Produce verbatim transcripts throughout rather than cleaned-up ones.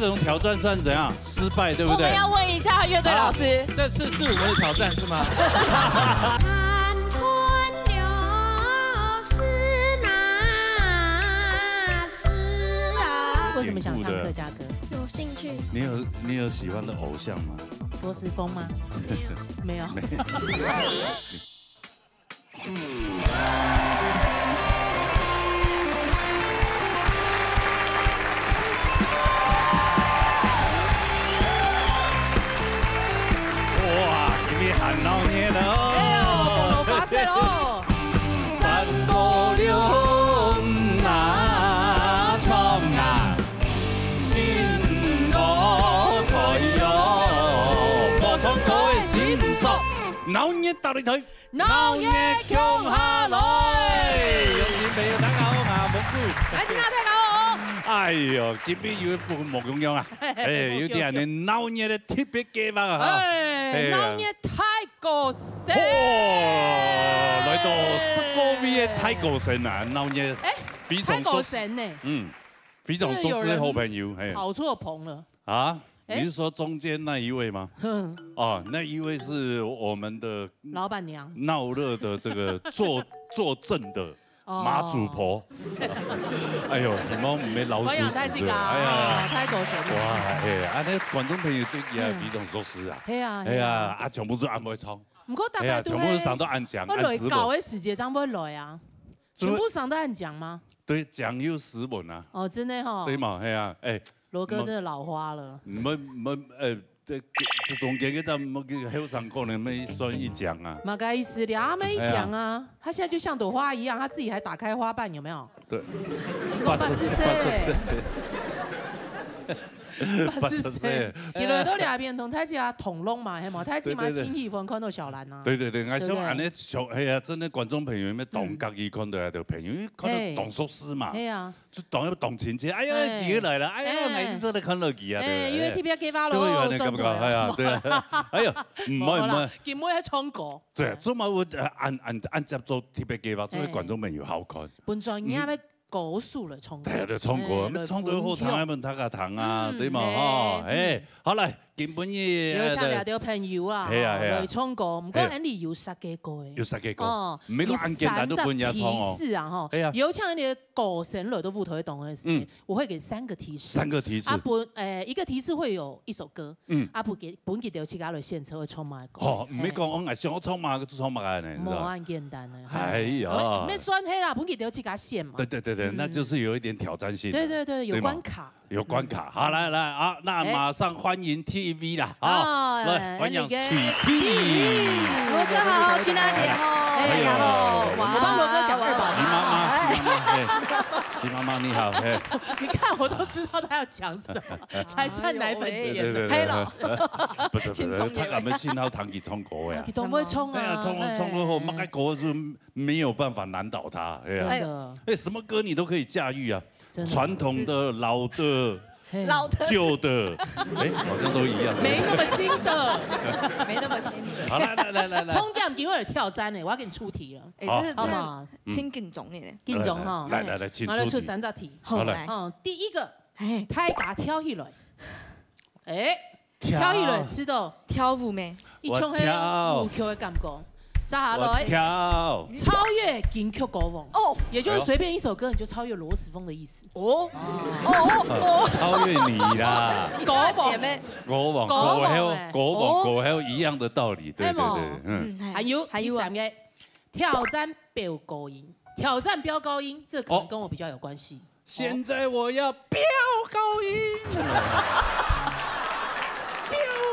这种挑战算怎样？失败，对不对？我们要问一下乐队老师。啊，这次是我们的挑战是吗？为什么想唱客家歌？有兴趣。你有你有喜欢的偶像吗？罗时丰吗？没有。没有。没有。哇，今天很闹热的哦。哎呦，发射喽！三个六啊，冲啊！ 心无开哟，无唱歌个心酸。闹热大擂台，闹热共下来。乡亲朋友，大家好，我係蒙古。来，今仔大家好。哎哟，今晡日又無共樣啊，哎，有點恁鬧熱个特別計畫啊，哈。哎，哎呀。鬧熱大歌聲。哦，來到十個位个大歌聲啊，鬧熱，哎，非常熟悉。大歌聲呢？嗯。 非常熟悉的好朋友，是不是有人，嘿。跑错棚了？啊？哎。你是说中间那一位吗？哼。哦，那一位是我们的老板娘。闹热的这个坐，坐镇的马主婆。哦。哎呦，你们没老鼠屎，欢迎大家，对，哎呀。哦，太狗血了。哇，嘿，啊，那观众朋友对佢啊，嗯。非常熟悉啊。嘿啊，哎呀，嘿啊。啊，全部是恁會唱。不过大家都会，哎呀，全部是唱到恁強，会来恁失望。搞的时节，这样会来啊。是不是？全部唱到恁强吗？ 对，讲又斯文啊。哦，真的吼。对嘛，嘿啊，哎，罗哥真的老花了。你们，你们，呃，这，这中间个，咱们个后生可能没算一讲啊。嘛个意思，两没一讲啊，哎呀。他现在就像朵花一样，他自己还打开花瓣，有没有？对。你讲八十岁。八十岁。八十岁。八十岁。你来到两边同大家同乐嘛，嘿嘛，大家嘛，对，对，对。新喜欢看到小兰啊。对，对，对，我想对不对？恁呢，像，哎呀，真的观众朋友们，当嗯。家己看到的朋友，因为看到嘿。当熟悉嘛。嘿啊。 就当，当亲切，哎呀，哎。佢来了，哎呀，哎。每次都在看到佢啊，哎，对不对？因为特别给发了，就会有那个感觉，哦，哎呀，对啊，哎呀，唔好，唔好，唔好啦，唔好。今晡日还唱歌。对，做么我，呃，按，按，按照做特别给发，做个观众朋友好看。本专业个歌手来唱歌。对，对，唱歌，哎，那唱歌好听，来分享。还分大家听啊，嗯，对嘛，哎，吼，哎，嗯。好来， 今晡日，有请两条朋友啊，嘿啊，嘿啊。来唱歌，毋过嘿。俺里有十个歌诶。有十个歌，哦，毋係講恁簡單都分人家唱哦。有三隻提示啊，吼。嘿啊。有請你个歌聲來到舞台當中个時間，嗯。我會給三個提示。三個提示。啊，分，誒，一個提示會有一首歌，嗯。啊，分佢，分佢兜自家來選擇會唱麼个歌。哦，毋係講，嘿。哦，𠊎想要唱麼个就唱麼个呢，你知道嗎？無恁簡單呢。哎呀。哦，毋係算黑啦，分佢兜自家選嘛。對，對，對，對，嗯。那就是有一點挑戰性的，對，對，對，有對嗎？關卡。 有關卡。好，來，來，好，那馬上歡迎T V啦，啊，來，歡迎T V。羅哥好，親愛的姐吼，哎呀，哎呀，我幫羅哥講二寶。徐媽媽，徐媽媽，哎，徐媽媽你好，哎。你看，我都知道他要講什麼，還賺奶粉錢。對，對，對，對。黑老師。不是，不是，他敢不信他彈吉唱歌呀？佢當會唱啊，哎呀，唱，哎。唱歌後，麼个歌就沒有辦法難倒他，哎呀。真的。哎，什麼歌你都可以駕馭啊。 真的。傳統的、老的、嘿。老的。舊的，哎，好像都一樣。沒那麼新的。沒那麼新的。好，來，來，來，來，來。重點今天有挑戰呢，我要給你出題了。哎，好。這是真的，好不好？嗯。真緊張的呢。緊張哈。來，來，來，請出題。好，來出三隻題。好，來。好，來。哦，第一個，哎。大家跳起來。哎。 跳。跳起來，知道。跳舞咩？一種係舞曲个感覺。接下來，我跳。超越金曲歌王。哦。也就是隨便一首歌，你就超越羅時豐的意思。哦。哦，哦，哦。超越你啦。歌王。姐妹。歌王，歌王欸。歌王，歌王，哦。歌王一樣的道理，對，對，對，係無？嗯。嗯，還有，還有啊。第三個，挑戰飆高音。挑戰飆高音，這可能跟我比較有關係。哦。 現在我要飆高音，飆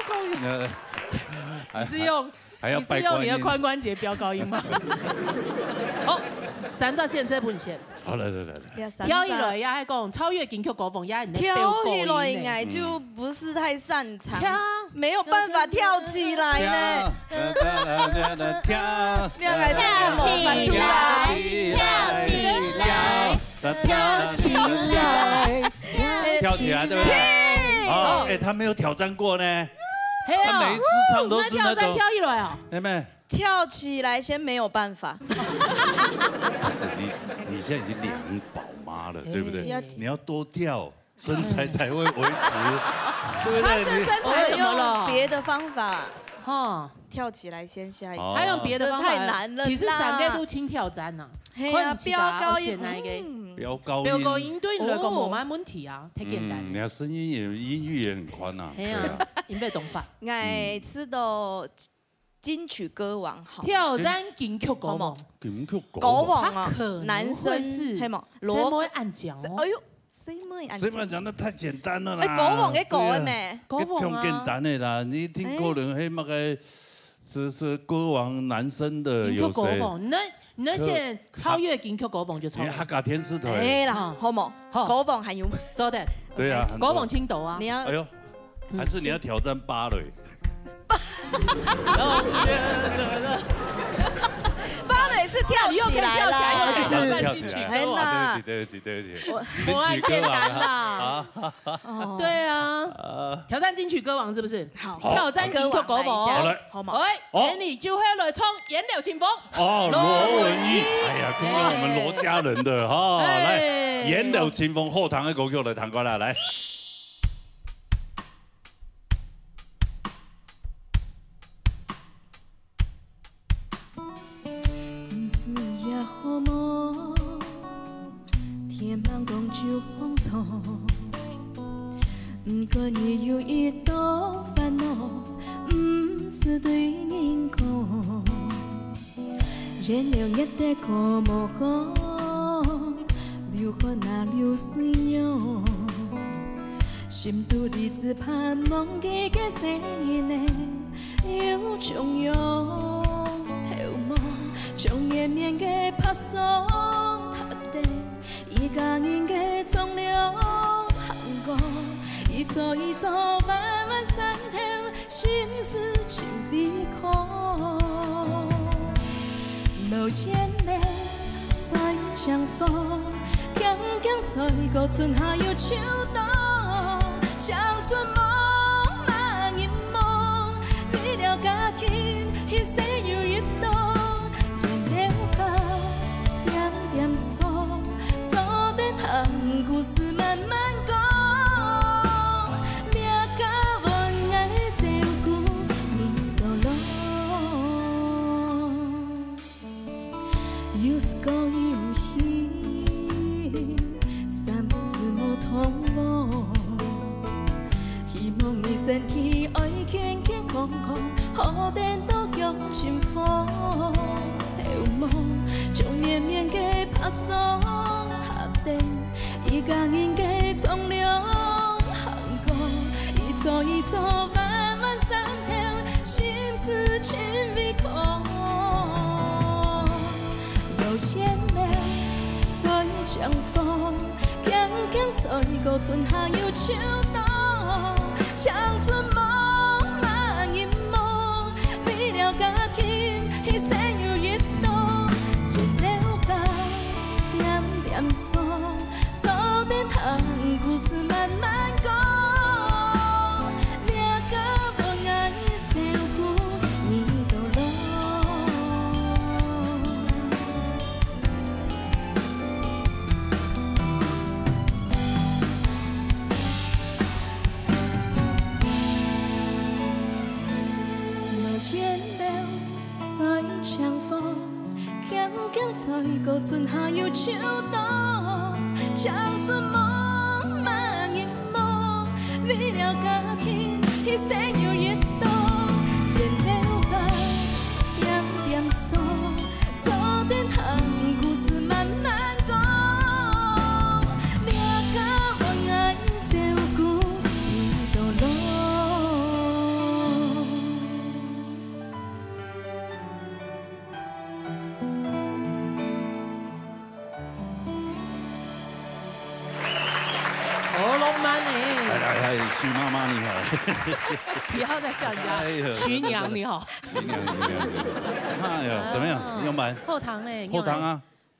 高音，呃，你是用，還要拜觀音。你是用你的髖關節飆高音嗎？好，三隻選擇分你選。好，來，來，來，來。跳起來呀，還講超越金曲高峰呀，你的飆高音呢。跳起來應該就不是太擅長，跳，沒有辦法跳起來呢。跳，跳，跳，跳，跳。你要來這邊模範出來。跳起來，跳起來。 跳起來，跳起來，對不對？嘿。哦，哎，他沒有挑戰過呢。嘿哦，他每一次唱都是那種，那挑戰跳起來哦。妹妹。跳起來先沒有辦法。不是，你，你現在已經兩寶媽了，對不對？哎。你要多跳，身材才會維持，對不對？他这身材怎么了？用别的方法哈，跳起来先下一好次。他用别的方法。这太难了啦其实三个都轻挑战呐，嘿啊，看自家飙高音，选哪一个？嗯飙高音。飙高音对你来讲哦无蛮问题啊，太简单嗯，你了。看声音也音域也很宽啊。哎对啊呀，音乐懂法。哎，知道金曲歌王好。挑战金曲歌王，金曲歌歌王啊他可能，男生会是嘿嘛，谁罗会按讲哦？哎呦，谁妹啊？谁嘛讲的太简单了啦。哎，歌王个歌的对啊。咩？歌王啊上简单的啦，你听过人黑那个是是歌王男生的金曲有谁？歌王，你那你那些超越金曲歌王就超越。你客家电视台。哎啦，好冇？好歌王还有，做得。对啊，很多歌王青豆啊你。要哎呦，还是你要挑战芭蕾？芭蕾是跳起来啦，又可以跳起来又可以跳起来挑战金曲歌王。哎啦对不起，对不起，对不起。我我很简单啦。哦对啊，挑战金曲歌王是不是？好挑战金曲歌王。歌王来一下好来好吗？哎，哦那你就会来唱《颜料清风》。哦，罗罗文一一，哎呀，听到我们罗家人的哈，哎来，颜料清风后堂的歌曲来弹过来，来。 毋是也好無？天茫光就放纵。毋過你有一道煩惱，毋使對人講。然了熱得過無好，流汗啊流水樣。心肚裡只盼望佢个細人仔。 有重陽頭毛，中年面个白霜塌等，一家人个重量行過，一座一座彎彎山頭，心事盡微空。流眼淚在江風， 輕輕吹過春夏又秋冬，青春茫茫人夢，為了家庭犧牲又一冬，原諒啊點點錯，做得通故事慢慢講，你个恩愛照顧你到老。 有時講有氣，三不時莫痛苦。希望你身體愛健健康康，好等到向前方。頭毛，中年面个白霜塌等，一家人个重量行過，一座一座彎彎山頭，心事盡微空。 流眼淚在江風，輕輕吹過春夏又秋冬，青春茫茫人夢，為了家庭犧牲又一冬，原諒啊點點錯，做得通故事慢慢講，你个恩愛 照顧你到老。落葉流在清風， 輕輕吹過春夏又秋冬，青春茫茫人夢，為了家庭犧牲又一冬，原諒啊點點錯，做得通故事慢慢講，你个恩愛照顧你到老。 好浪漫呢。哎哎哎，徐妈妈你好，不要再叫人家哎呦徐娘你好。徐娘徐娘，哎呦，怎么样？用完？后堂呢？后堂啊，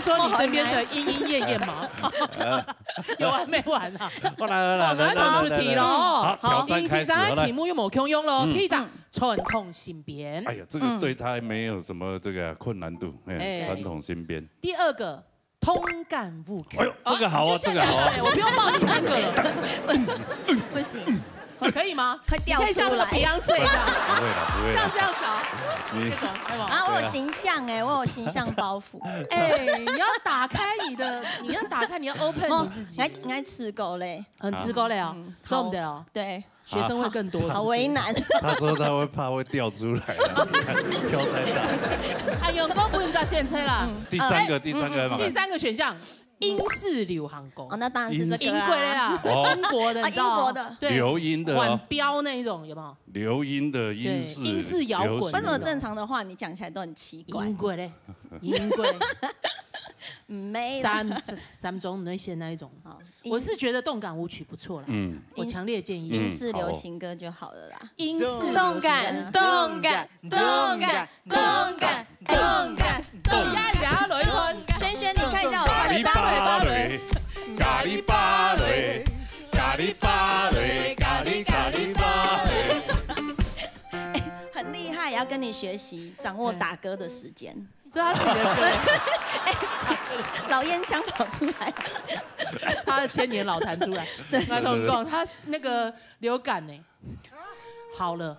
說你身邊的鶯鶯燕燕嗎？有完沒完啊？好，來來來來來好，來，出題了哦。好，挑戰開始，鶯先生的好來題目又無共樣咯。嗯第一張，傳統新編。哎呀，這個對他沒有什麼這個困難度，哎，哎傳統新編。第二個，通感物件。哎呦，這個好啊，就像這個好啊你。的，我不用報第三個了。不行，可以吗？会掉出来。你可以像那个 Beyonce 一样，不会啦，不会啦。像这样子啊，你这种，哎呦，啊，我有形象哎、我有形象包袱。哎，你要打开你的，你要打开，你要 open 你自己。我还还吃够嘞，很吃够了哦，中的哦，对，学生会更多，好为难。他说他会怕会掉出来了，跳太大。哎，永哥不用再献车啦。第三个，第三个嘛，第三个选项，英式流行歌哦，，那当然是这个英国的啊。啦，哦英国的，啊你知道吗英国的流行的哦管标那一种有没有？流行的英式对英式摇滚流行为什么正常的话你讲起来都很奇怪英？国嘞，英国嘞，没啦，三三中那些那一种，好我是觉得动感舞曲不错啦，嗯，我强烈建议英式流行歌就好了啦。英式动感，动感，动感，动感，动感，动感。呀呀，来一段。轩轩，你看一下我咖喱芭穿搭。蕾，咖喱芭蕾，咖喱芭蕾，咖喱咖喱芭蕾。很厉害，要跟你学习掌握打歌的时间。这是他自己的歌，老烟枪跑出来，他的千年老痰出来。来，同你讲，他那个流感呢，好了。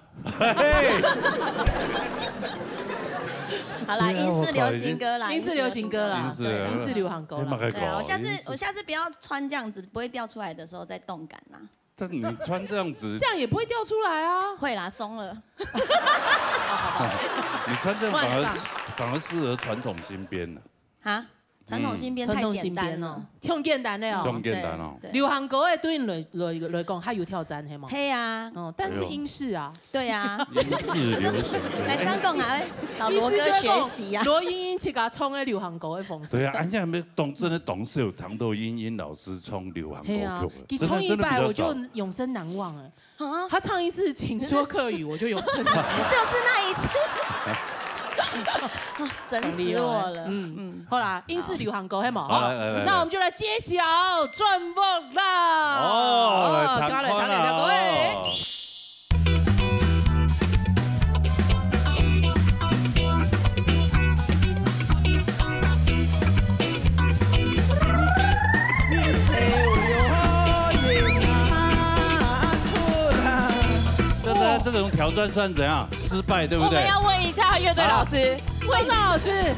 好啦，对啊英式流行歌啦，英式流行歌啦，英式对，英式流行歌啦。你蛮会搞对啊，我下次英式我下次不要穿这样子，不会掉出来的时候再动感啦。但你穿这样子，这样也不会掉出来啊。会啦，松了你穿这样反而晚上反而适合传统新编呢。啊。传统新编太传统简单了新编哦。，挺简单的哦。挺简单哦。对，流行歌的对你来来来讲，还有挑战，系吗？嘿啊，哦，但是英式啊，对啊。英式流行歌，来，张栋啊，老罗哥学习啊。罗英英自家唱的流行歌的方式。对啊，而且还没懂，真的懂是有唐豆英英老师唱流行歌嘿啊曲的，，你唱一百，真的真的比较少我就永生难忘哎。啊，他唱一次《请说客语》，我就永生难忘。就是那一次，整死我了。嗯，好啦，英式流行歌，系嘛？好来来来来那我们就来揭晓转播啦。哦，来赶快来，谈看赶快来，各位。啊！那大家这种挑战算怎样？失败，对不对？我们要问一下乐队老师，问老师，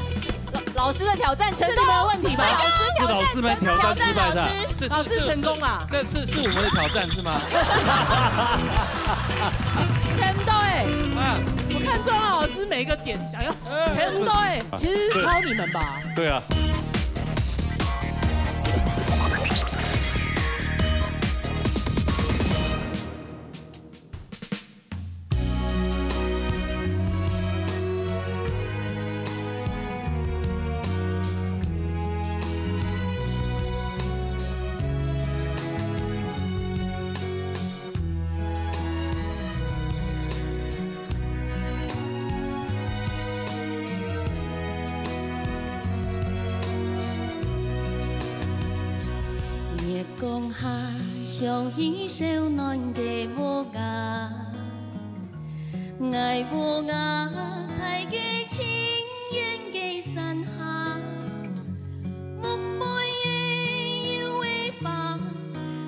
老师的挑战成功是你们的问题吧？老师挑战是老师们挑战失败的。是老师成功了。这是是我们的挑战是吗？真的哎，啊，我看庄老师每一个点，哎呦，真的哎，其实是抄你们吧？对啊，月光下，想起小囡个屋啊，𠊎屋啊在个清远个山下，木背个有个花，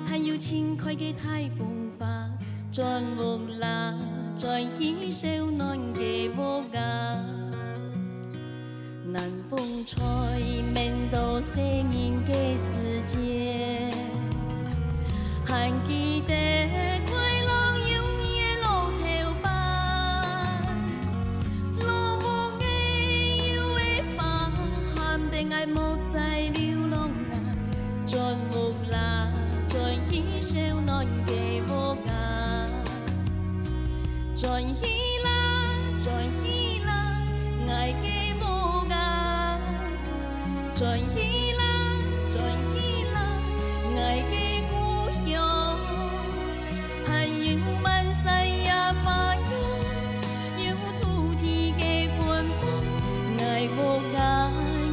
还有盛开个大红花，轉屋啦，轉去小囡个屋啊。 南風吹，愐到細人个時節，還記得快樂容易个老頭擺。老屋仔有个花，喊得𠊎目在流浪啊，轉屋啦，轉去小囡个屋啊。 轉去啦，轉去啦，𠊎个屋啊！轉去啦，轉去啦，𠊎个故鄉。還有滿山野花園，有土地个芬芳，𠊎屋啊，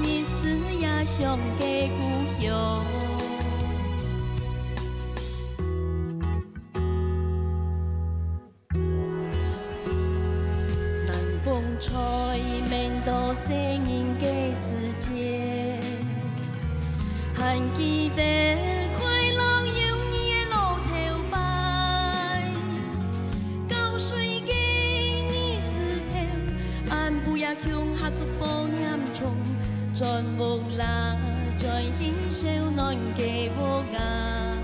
日思夜想个故鄉。 南風吹，愐到細人个時節，還記得快樂容易个老頭擺。啦，轉去燒暖个屋啊，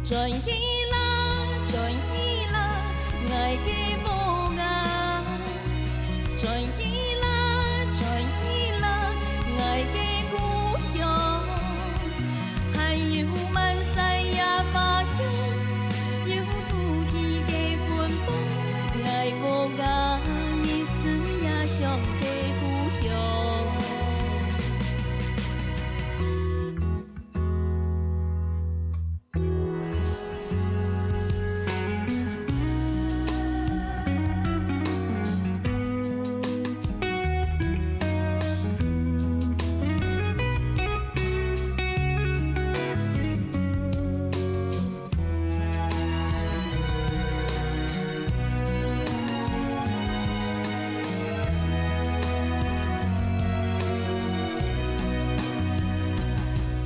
轉去啦，轉去啦，𠊎个屋啊，轉去啦，轉去啦，𠊎个故鄉。 還有滿山野花香，有土地个芬芳，𠊎無講你是野上个故鄉。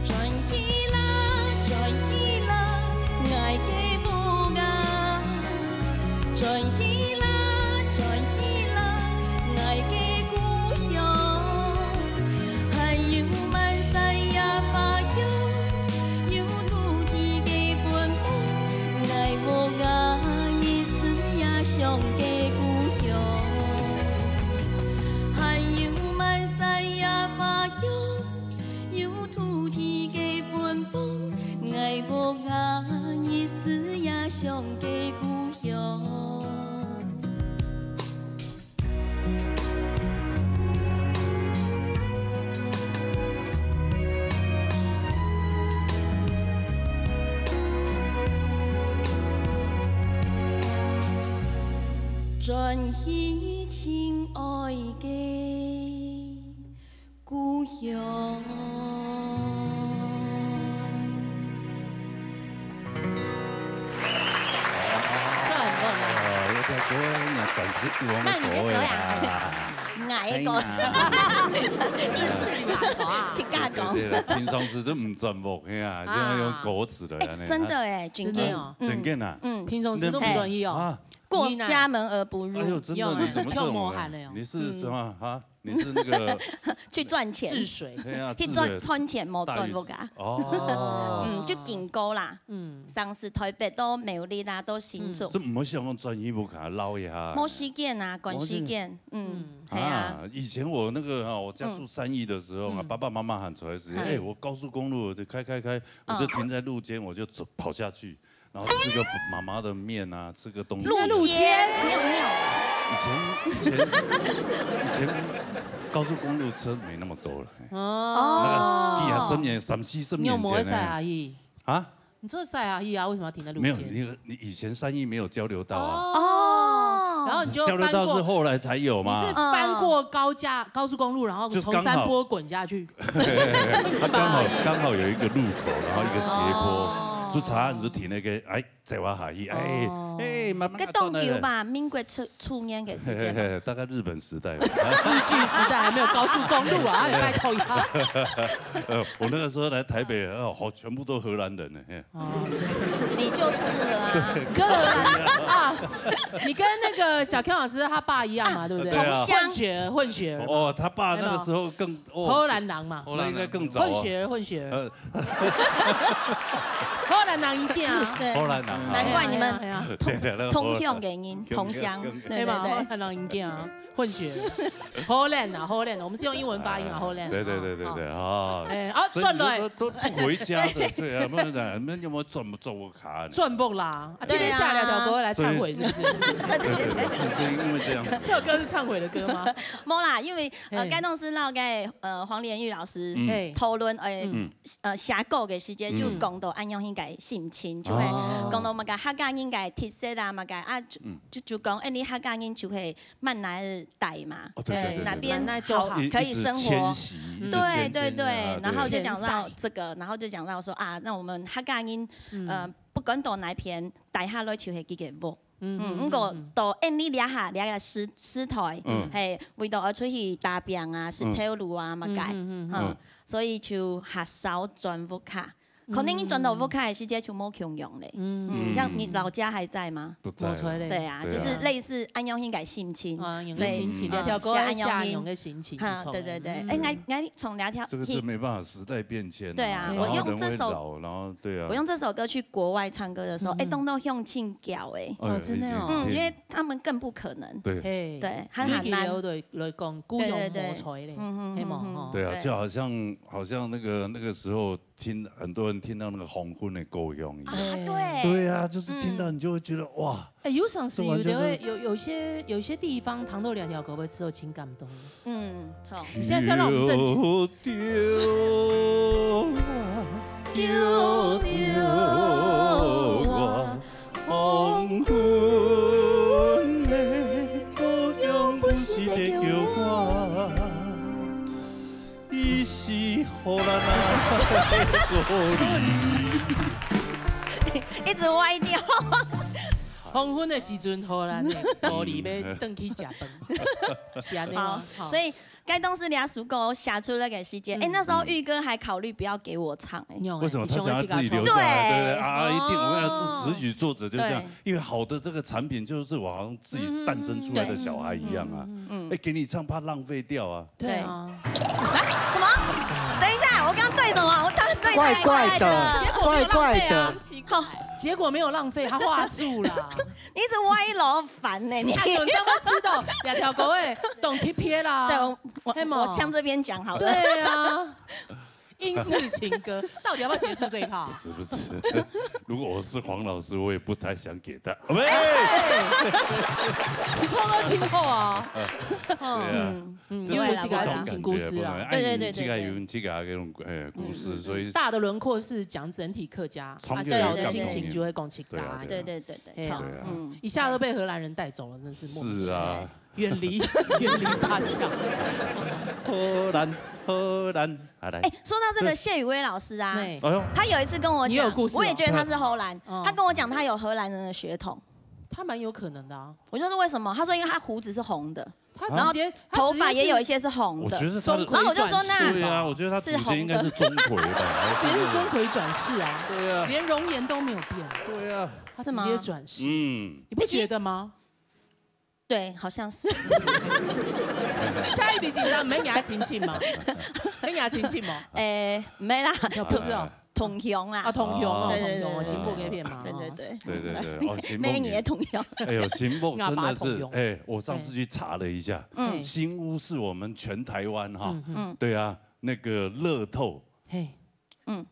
轉去啦，轉去啦，𠊎个屋啊！ 轉去啦，轉去啦，𠊎个故鄉。還有滿山野花香，有土地个芬芳，𠊎無講你是野上个故鄉。還有滿山野花香，有土地个芬芳，𠊎無講你是野上个故鄉。 轉去親愛个故鄉。 這很棒啊。哦，有條歌呢，轉職王那你的歌呀呀。𠊎个歌，自己來搞啊。自家講。對對，平常時都毋轉屋，嘿啊，現在用歌詞的呢。真的哎，真的真的哦。真的啊。嗯，平常時都毋轉去哦。啊，過家門而不入，哎呦，真的，有啊你怎麼這種人？跳魔喊了喲你是什麼啊？你是那個去賺錢，治水。對啊，去賺賺錢無賺屋啊。哦，嗯，就緊過啦。嗯，上次台北到苗栗啦，到新竹，這毋好想講轉去屋下撈一下。無時間啊，趕時間，嗯，係啊，啊，以前我那個哈，我家住三義的時候啊，嗯爸爸媽媽喊出來時間，嗯哎，我高速公路就開開開，我就停在路肩，我就走跑下去，然後吃個媽媽的麵啊，吃個東西。路肩，沒有沒有，以前以前以前高速公路車沒那麼多了，嘿哦，那個幾啊十年、三四十你有沒有會塞年前呢阿姨？啊，你說塞阿姨啊，為什麼要停在路沒有，肩？你你以前三義沒有交流道啊。哦，然後你就交流道是翻過，後來才有嘛。你是翻過高架高速公路，然後從山坡滾下去，它剛好剛好有一個路口，然後一個斜坡，哦就差你就停那個，哎，再往下一，哎哦哎，慢慢該當久吧，民國初初年个時間吧。嘿嘿嘿，大概日本時代吧。日據時代還沒有高速公路啊，哎，拜託呀。呃，我那個時候來台北，哦，好，全部都荷蘭人呢。嘿哦，你就是了啊。你就是啊，你跟那個小Ken老師他爸一樣嘛，對不對？對啊混血兒，混血兒，哦，他爸那個時候更哦，荷蘭人嘛，那應該更早啊。混血兒，混血兒，呃，荷蘭人囝啊，對，荷蘭人啊。難怪你們哎呀，對對對，同鄉原因，同鄉，對對嘛，荷對對。蘭人囝啊，混血兒，荷蘭啊，荷蘭，我們是用英文發音啊，荷蘭，對對對對對啊，啊。哎，啊，所以轉來你都都不回家的，對啊，不然你們有沒有轉轉屋下呢？轉屋啦，啊，對啊天天下來條歌來懺悔是不是？對對對，是是因為這樣子。這首歌是懺悔的歌嗎？無啦，因為呃，嘿該當時摎該呃黃連煜老師嗯哎，討論，呃嗯呃寫歌个時間，嗯有講到恁樣應該心情，就係哦講到麼个客家人个特色啊，麼个啊，就嗯就就講，哎，你客家人就係滿哪兒戴嘛，哦，對對對對，哪邊滿哪做好好可以生活一直遷。徙，一直對遷徙對對啊，然後就對講到這個，然後就講到說啊，那我們客家人，嗯呃，不管到哪片，戴下來就係佢个屋。嗯嗯，毋過到恁呢這下，這个時時代，嗯係為到愛出去打拚啊，食頭路啊，麼个，嗯嗯嗯哈嗯，所以就較少轉屋下。可能你轉到屋下个時節就無共樣咧。嗯，像你老家還在嗎？不在了。無錯咧。對啊，對啊就是類似恁樣个心情。啊，用所以个心情，嗯兩條歌愛寫寫恁樣用个心情，哈，不錯對對對，嗯哎，𠊎𠊎從哪條这个是没办法，時代變遷啊。對啊然後人會我用這首老，然後對啊。我用這首歌去國外唱歌的時候，哎，嗯當多鄉親叫哎。哦，真的哦。嗯，因為他們更不可能。對。嘿，對，很你很難來講，故鄉無彩咧，嗯嗯係無？嗯嗯吼。對啊，對就好像好像那個那個時候聽很多人聽到那個黃昏的故鄉一樣。啊，對，對啊，就是聽到你就會覺得哇，哎，有常時有這完全是的會有有些有些地方，糖豆兩條狗會吃到情感都。嗯，錯。你現在是要讓我們正經。丟掉啊，丟掉啊，黃昏的故鄉本是咧叫我。 伊是荷蘭啊，一直歪掉。黃昏的時陣，荷蘭的狐狸要轉去食飯，是安尼嗎？好，所以該當時你阿叔哥寫出那個時間，哎，那時候玉哥還考慮不要給我唱，哎，有為什麼他你想要想要自己留自己唱下來？對對不對啊？一定我們要哦自詞曲作者就這樣對，因為好的這個產品就是我好像自己誕生出來的小孩一樣啊。嗯哎，給你唱怕浪費掉啊。對啊，什麼？等一下，我剛剛對什麼？我剛剛對怪怪的，结果没有浪费啊怪怪的。好，结果没有浪费，他话术啦。你一直歪楼，煩呢、你。哎呦，你知道吗？知道两条狗哎，懂 T P 啦。对，我我黑毛我向这边讲好了。对啊，英式情歌，到底要不要结束这一趴？是不是？如果我是黃老師，我也不太想給他。喂，你創作清后啊，對啊，嗯，這因為有這個這個心情故事啦。哎對對對對這個有這個那種呃故事，所以大的輪廓是講整體客家，長遠啊小的的心情就會講自家對啊的。对对对对，哎呀對啊嗯，一下都被荷蘭人帶走了，真是莫名其妙。是啊，遠離遠離他鄉。荷蘭荷蘭，啊來哎、，说到这个谢宇威老师啊，对，哎呦，他有一次跟我讲，你有故事哦我也觉得他是荷兰，嗯他跟我讲他有荷兰人的血统，他蛮有可能的啊。我就说为什么？他说因为他胡子是红的，他然后直接他头发也有一直接些是红的。我覺得他的是中，魁然后我就说轉世那對啊，我覺得他祖先應該是中魁吧，直接是中魁轉世啊，對啊，連容顏都沒有變，對啊，他直接轉世，嗯，你不覺得嗎？对，好像是。下一筆緊張，沒給他親戚嗎？沒給他親戚嗎？哎、没啦，不是哦，同鄉啦。啊，同鄉哦，哦同鄉哦，對對對對新北那片嘛，对哦对对，對對對，哦，新每夢年同乡。哎呦，新屋真的是阿爸同，樣哎，我上次去查了一下，嗯新屋是我們全台灣哈，嗯嗯，對啊，那個樂透嘿，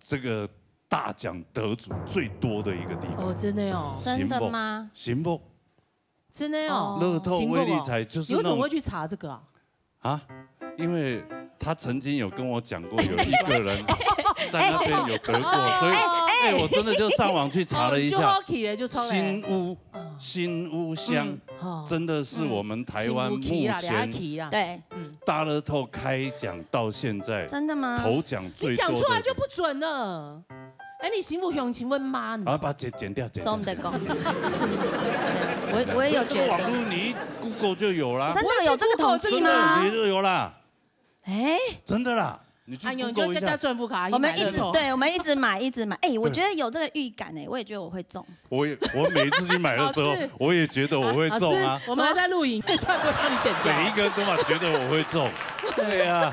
這個大獎得主最多的一個地方哦，。真的哦，真的嗎？新屋，真的哦，樂透威力彩就是那種你為什麼會去查這個啊？啊，因為他曾經有跟我講過，有一個人在那邊有得過，所以哎，我真的就上網去查了一下哦你就好，奇了，就抽了。新屋，新屋鄉嗯哦真的是我們台灣目新屋期啦，前期啦，对，嗯，大樂透開獎到現在真的嗎？头獎最你多的。講出來就不準了。哎，你新屋鄉親問嗎？啊，把它剪剪掉，剪掉。真的讲，我我也有觉得，這個網路你一 Google 就有啦，真的有这个统计真的吗你？就有啦，哎、真的啦，你去哎呦，你就 Google 一下加加。賺富卡，我们一直買樂透对，我们一直买，一直买。哎、我觉得有这个预感哎、我也觉得我会中。我也我每一次去买的时候老师，我也觉得我会中啊老师。我们还在录影，会不会帮你剪掉？每一个人都嘛觉得我会中，对啊，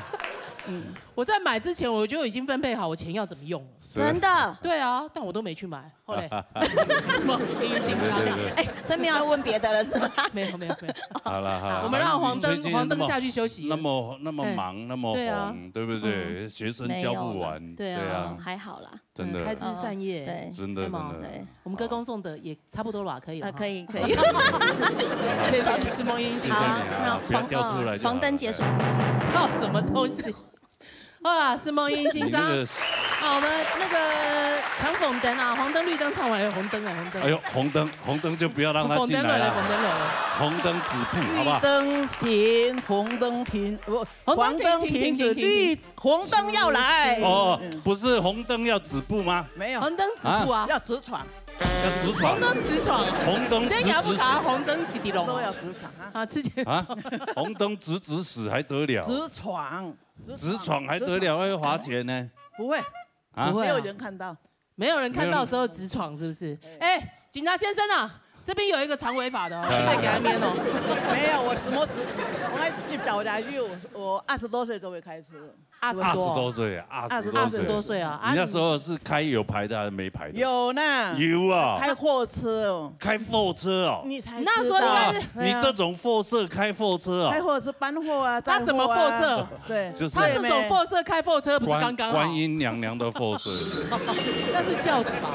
我在买之前我就已经分配好我钱要怎么用了。真的。对啊，但我都没去买，后来什么？因为紧张啊。对对对，哎、所以没有要问别的了是吗？没有没有没有，好了好了，我们让黄灯最近那么黄灯下去休息。那么那么忙那么对啊红，对不对？学生教不完，对啊对啊，还好啦，真的嗯开枝散叶，对，真的真对吗的。对，我们歌功颂德也差不多了，可以了呃，哈。可以可以。谢谢，是梦英谢谢先生。你啊，不要掉出来就好了。黄灯结束。靠什么东西？好啦，是梦英先生。你那个好，我们那个抢红灯啊，黄灯绿灯唱完了，红灯啊，红灯。哎呦，红灯红灯就不要让他红灯来了，进来了，红灯来了。红灯止步好不好？綠燈行，紅燈停，不，紅燈黃燈停停止，停停停綠紅燈要來。哦，不是红灯要止步吗？沒有，红灯止步啊，要直闖。要直闖，红灯直闯啊。红灯直等一下不卡直红灯滴滴隆都要哦。直闖啊，啊，之前啊，红灯直直驶还得了？直闖，直闯还得了，要花钱呢。不會，啊不会啊沒有人看到。没有人看到的时候直闯，是不是？哎，警察先生啊，这边有一个长尾发的哦，你得给他拈哦。没有，我什么只，我还去表达，因为我我二十多岁都会开车。二十多，二十多岁啊，二十多岁，二十多岁啊，啊你那时候是开有牌的还是没牌的？有呢，有啊，开货车哦，开货车哦，你才那时候应该是，知道。你这种货色开货车啊，开货车搬货啊，他什么货色？载货啊，对，就是他这种货色开货车不是刚刚好？观音娘娘的货色，那是轿子吧？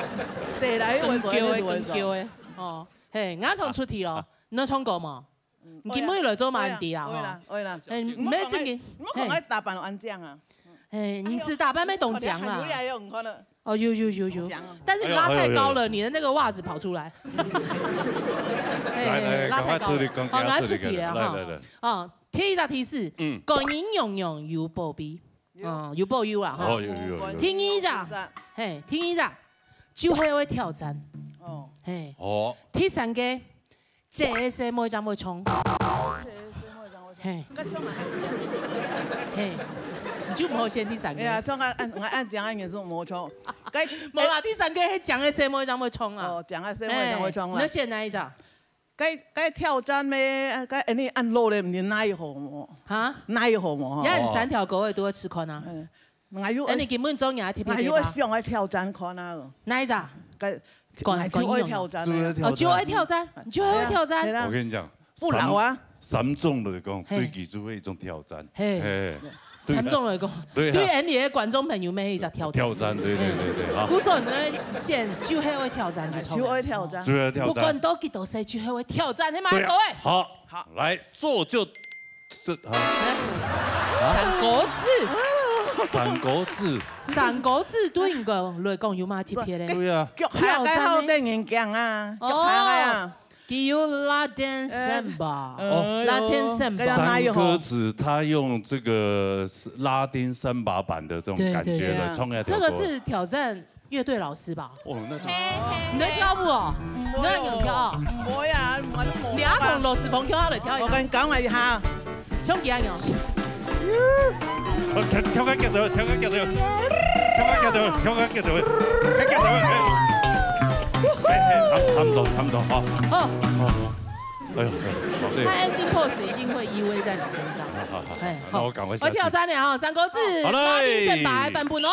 谁来？更丢哎，更丢哎，哦，嘿，我同出题咯，你有唱过吗？ 你今晡日來做麼个毋知啊？會啦，會啦。哎，毋係正經。你莫講个打扮安靚啊。哎，你是打扮乜當靚啦。你看你，你看你。哦，有有有有。但是你拉太高了，哎呦哎呦哎呦。你的那个袜子跑出來。哎，來來，拉太高了。趕快出去，趕快出去，好，趕快出去了哈。來來來。哦，第一隻提示，嗯。觀音娘娘有保庇，有。哦，有保佑啦哈。哦，有有有有。第二隻，嘿，第二隻，就係會挑戰。哦。嘿。哦。第三個， 這个細妹正會唱。這个細妹正會唱。嘿。該唱啊。嘿，你就毋好選第三個。哎呀，唱啊，恁恁恁靚个人係無唱。該無啦，第三個係靚个細妹正會唱啊。哦，靚个細妹正會唱啦。嘿，你要選哪一隻？該該挑戰咩？該恁呢恁老咧，毋知哪一好無？哈？哪一好無？吼？也係三條狗仔都會試看啊。嗯。 𠊎又，哎，你根本中意啊，特別𠊎又想愛挑戰看啊。哪一隻？該，觀，𠊎就愛挑戰啊。觀音哦，就愛挑戰，就愛挑戰。對啦，對啦。我跟你講，不老啊。三，三種來講，嘿。對佢就係一種挑戰。嘿。嘿。三種來講，對啊。對𠊎等个觀眾朋友乜係一隻挑戰。挑戰，對對對對，好。故所你選就係愛挑戰就著了。就愛挑戰。就愛挑戰。不管到幾多歲，就係愛挑戰，係嘛，對啊。各位？好，好。來，做就 這，啊？三個字。三個字。三個字對你來講有麼个特別咧？對啊。腳下个好得人驚啊，哦。腳下个啊。佢有Latin samba，哦。Latin samba。三個字，他用這個拉丁samba版的這種感覺來創造。對，對，對。這個是挑戰 樂隊老師吧？哦，那種你在跳舞哦？你在扭跳哦？無呀，我都無。你要同羅斯峰跳下來跳一下。我跟你講一下。衝幾下扭？哦，跳，跳个腳頭，跳个腳頭，跳个腳頭，跳个腳頭，跳个腳頭，哎。哎，哎，差，差不多，差不多，好。好。好。哎呦，哎，好累。他ending pose一定會依偎在你身上。好，好，好，哎，那我趕快下去。我挑戰了哈，三個字，好嘞。拉丁聖白版本哦。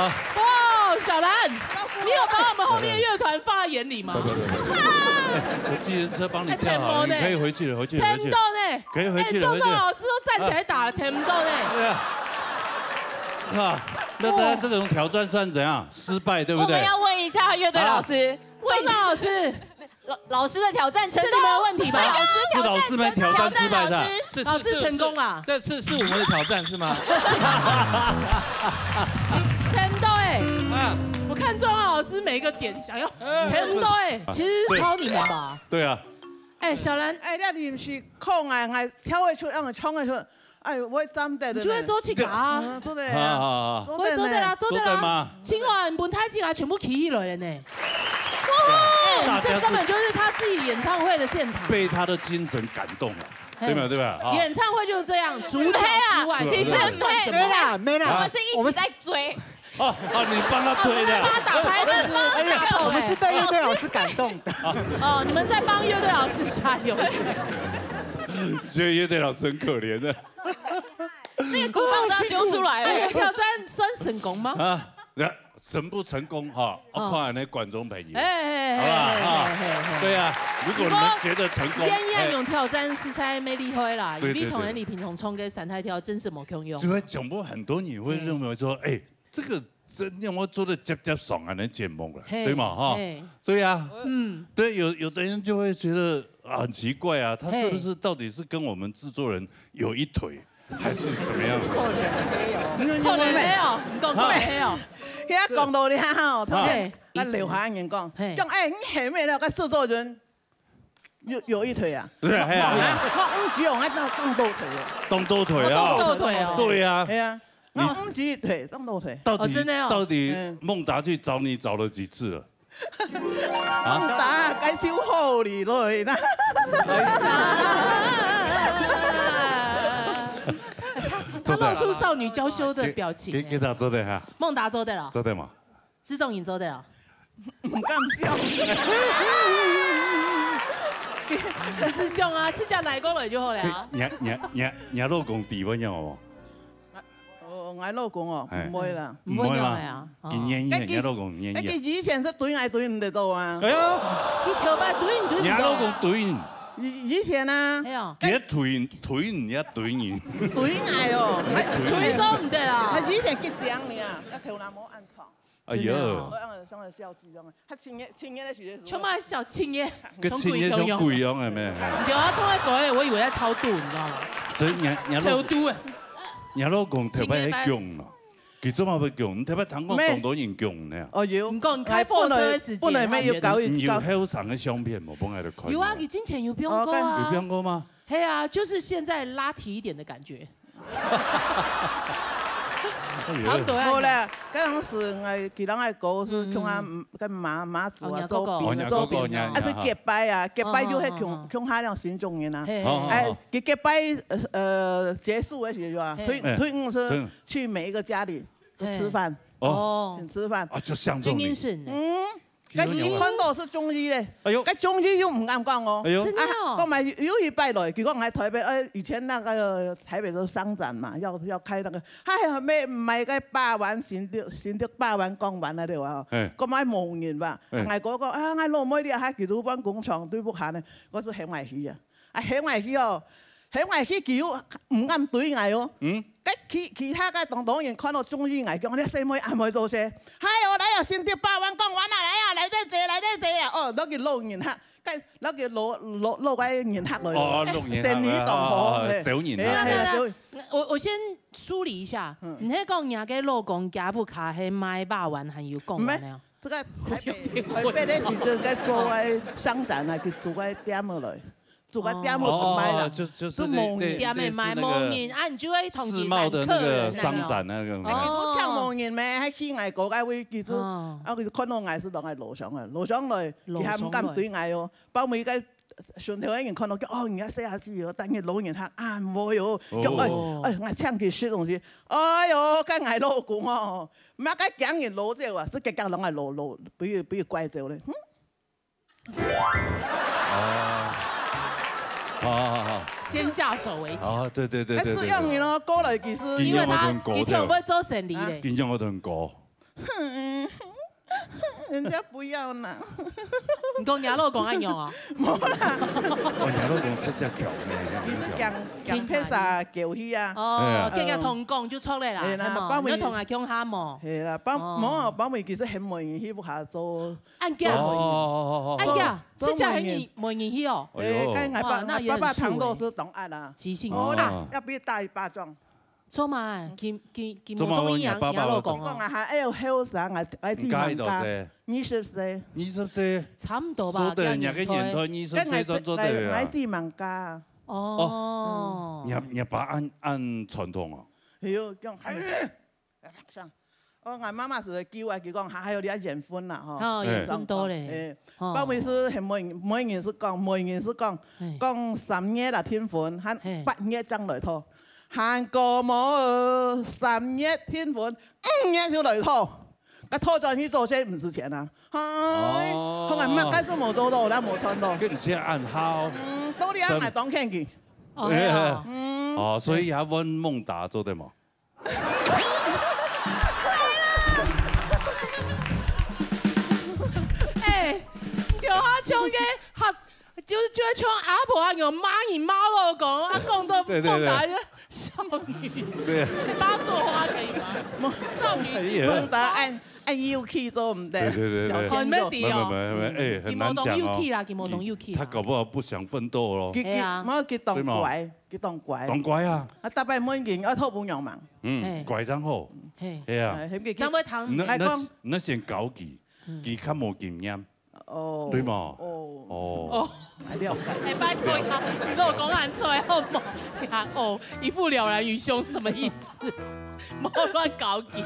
哇，小蘭，你有把我们后面乐团放在眼里吗？不不不不，我计程车帮你叫好了，还挺猛的你可以回去了，回去了，回去了。听到呢，可以回去了哎，钟回去了老师都站起来打了，听到呢。对啊，啊，那他这种挑战算怎样？失败，对不对？我们要问一下乐队老师，钟老师，老老师的挑战成是你们的问题吧？是老师们挑战失败的。是老师成功了。这次是我们的挑战是吗？听到哎，啊，我看钟老师每一个点想要听到哎，其实是抄你们吧？对啊，哎，小兰，哎，你毋是講啊，𠊎跳會出，讓我唱會出，哎，我會站得的呢。你就會做自家啊。嗯，做得好好啊，好，我也做得啦，做得啦做得吗。今晚本台自家全部起起來了呢。大哎，这家是根本就是他自己演唱会的现场。被他的精神感动了，嘿对吗？对吧？啊，演唱会就是这样，主角之外，对啊其他算什么？没啦没啦，我们是一起在追。哦哦，你帮他追的帮他打拍子，哎呀打拍子我们是被乐队老师感动的。哦，你们在帮乐队老师加油。所以乐队老师很可怜的那个鼓棒都要丢出来哎，了。挑战算成功吗？啊。那成不成功哈？我看那观众朋友，哎哎好不好啊？哎哎对啊，如果你们觉得成功，哎，燕燕用挑战实在蛮厉害啦，对对因为同人你平常唱歌三台跳真是无共样哎，就。会讲过很多，你会认为说，哎，这个真让我做的接接爽啊，那节目了，嘿对吗？哈，嘿对呀，嗯，对，有有的人就会觉得啊很奇怪啊，他是不嘿是到底是跟我们制作人有一腿，还是怎么样？可能没有。可能没有，你讲可能没有。佢一講到這吼，頭先嘿跟劉海人講，嘿講哎，你係咩咧？跟製作人有有一腿啊？对，哎呀，我毋知，我當多腿啊，动多腿啊，动多腿哦对呀，係啊，我毋知一腿，當多腿。到底哦真的哦到底嗯孟达去找你找了几次了？啊，打該手好你來啦。他露出少女娇羞的表情。给给他做的哈，孟达做得了，做的嘛。知仲颖做得了，毋敢笑。很识相啊，自家来过来就好了啊。你你你你老公底温要哦，哦，𠊎老公哦，哎毋會啦。毋會了呀。你愿意，你老公愿那个意。以前是對愛對毋得到啊。哎呀，你头发对唔对？你老公对你，以以前啊，哎呀，你对对你也对你，對愛哦，对做唔得啦他。以前激將你啊，那頭那無按床，哎真的呀哦，我让人上了笑鸡这样，他青年青年的时候，全部小青年，跟青年像鬼一样的咩？对啊，从来狗我以为在超度，你知道吗？所以你你超度哎，你老公特别会讲咯，佢做么会讲？你特别听过咩当多人讲呢？哦有，你讲你开货车的时间本来没有搞你有搞，后生的相片无？放喺度看。有啊，你之前有变过啊有变。过吗？嘿啊，就是现在拉提一点的感觉，差不多啊。好啦，刚开始哎，其他爱狗是像啊，跟马马祖啊，哦，周哦边啊，周边啊，还是结拜啊，结拜就会哦哦哦共共下两心中人啊。嘿哦哎，结结拜呃结束的时候啊，嘿退哎退伍是对去每一个家里吃饭。哦哦请，吃饭。啊，就相中你真。精神呢。嗯，该看到是中医嘞，哎呦该中医又毋敢讲哦。哎呦真的哦啊，讲嘛有有一拜来，佢讲来台北，呃，以前那个台北都商展嘛，要要开那个，哎呀，买买个百万新竹新竹百万讲完了对吧？哎讲买某人吧，哎外国讲啊，我老妹你还几多万工厂对不下呢，我是很欢喜啊，啊，很欢喜哦，很欢喜佢又毋敢对我哦。嗯，该其其他个当多人看到中医来讲，你細妹阿妹做事，嗨哦，来哦，新竹百万讲完啦，来啊，来得坐，来得坐啊，哦，落去老人客，该落去老老老个人客来哦了，老人客生理同哦好，嘿走人客嘿啊嘿啊，对啊走人。我我先梳理一下，你那讲人家老公家不卡黑买八万还有讲完了。这个台北台北的时阵在做个商展啊，去做个店落来，做个店落卖啦哦，。就就是都某人那那店面买类似那个某人啊，你就会同世贸的那个商展那个。哦像某人咩，还去外国个位置，哦啊，佢看到我是落来路上个，路上来，路上來佢还毋敢对我哦，包尾个。船头个人看到佢，哦，人家細阿姊哦，但係老人客啊，毋會哦，哦叫哎哎，我请佢食东西，哎哟，跟我老公哦，毋係个驚人老走啊，是个驚人个老老，不要不要怪走嘞，嗯。哦，好好好先下手为强。好，对对对对对哎，是样你咯，过来其实因为他金融的很高一定不会做生理嘞。金融的很高，人家不要啦。你講你老公恁樣啊？無啦，哦，你老公出隻橋呢，其實講講ភា啥狗戲啊。哦，哎呀。叫佢同講就錯了啦，係啦，係無？包尾你要同佢共下無？係啦，包哦無包尾其實很滿意，去屋下做。恁樣，哦哦哦哦哦，恁樣，做，做這隻很滿意哦。哎呦，誒，該𠊎爸，哇，那也很素誒。爸爸糖豆是當愛啦。即興哦，哦。啊，要不要打一巴掌？ 做麼？佢佢佢無中意若若老公哦。講啊，還愛後生，愛愛自己忙家，二十歲。二十歲。差不多吧，所以人家个年代，二十歲正做得了啊。愛自己忙家。哦。若若爸恁恁傳統哦。哎喲，講還像，哦，𠊎媽媽係叫啊，佢講還還有你愛緣分啦，吼。哦，緣分多咧。哎，哦。包尾係很每每人係講，每人係講，哎。講三月啦訂婚，還嘿。八月正來討。 還過無三月訂婚，五月就來討，該討轉去做這毋使錢啊。唉，哦。後來嘛，該做無做咯，那無賺咯。跟你切暗號。嗯，做你啊，買當肯去。哦，係啊。嗯。哦，所以還問孟達做得無？哎，你就好像个，好 就就像阿婆啊，有罵你罵老公，啊，講到對對對。孟達就少女心，對啊。你幫他做花可以嗎？少女心。哎呀。孟達恁恁幼氣做毋得，對對對對。小鮮肉。哦，你們沒敵哦。沒有沒有沒有，哎，很難講哦。佢無當幼氣啦，佢無當幼氣啦。他搞不好不想奮鬥咯。佢佢，哎呀。無，佢當乖，對嗎？佢當乖。當乖啊。啊，逐擺問佢，愛討餔娘嘛。嗯，哎。乖正好。嘿。哎呀。哎，那那那先搞佢，嗯。佢較無經驗。 哦。對嘛？哦。哦。哦。哎，了解。哎，拜託呀，你跟我講很出來好嗎？哦，一副了然於胸是什麼意思？莫亂搞鬼。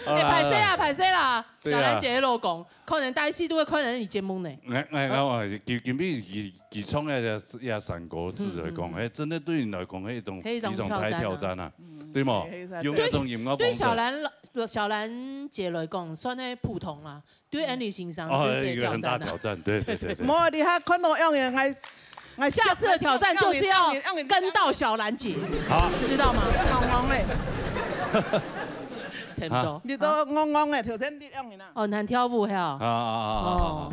好啦，哎，歹勢啦，歹勢啦，對啊。小蘭姐的老公，可能大家都會看人你節目呢。哎，哎，我今今日佢佢唱个也也三國志來講，嗯，嗯。哎，真的對你來講，係一種非常大的挑戰啊，嗯。對嗎？非常挑戰。用那種音樂風格。對，對小蘭小蘭姐來講，算係普通啦。 對Andy先生，哦，這是一個很大挑戰啊。一個挑戰，對對對對。無，你還看到樣人，𠊎，𠊎下次的挑戰就是要跟到小蘭姐，好。知道嗎？戇戇咧。聽不懂。你都戇戇咧，挑戰你樣人啊。哦，難跳舞係哦。啊啊啊啊啊！哦。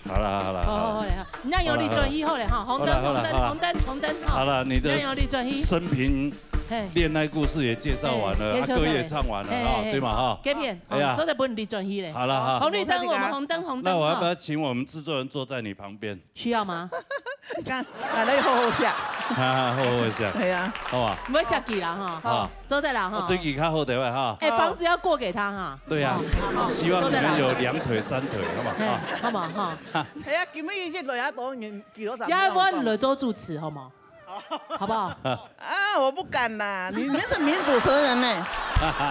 好了好了好了。哦，好了，好。你愛有你專業好了哈，紅燈好了好了好了。紅燈紅燈紅燈哈。好了，你的你愛有你專業。生平 嘿。戀愛故事也介紹完了，嘿，啊，歌也唱完了，嘿，哈，嘿，嘿。對嘛，哈？該片，哎呀。哦，做得分你轉去咧。好了，好。紅綠燈，我們紅燈，紅燈，那我要不要請我們製作人坐在你旁邊？哈。需要嗎？看，啊，來好好笑。哈哈，好好笑。哎呀。好吧。毋會嚇佢啦，哈。好。坐在啦，哈。哦，對佢較好的話，哈。哎，房子要過給他，哈。對啊。好，好，好。希望你們有兩腿、三腿，好不好？嘿，好不好，哈？哎呀，今日一來啊，當然幾多少？要不然你來做主持，好嗎？ 好不好？啊，我不敢啦，你你是名主持人呢。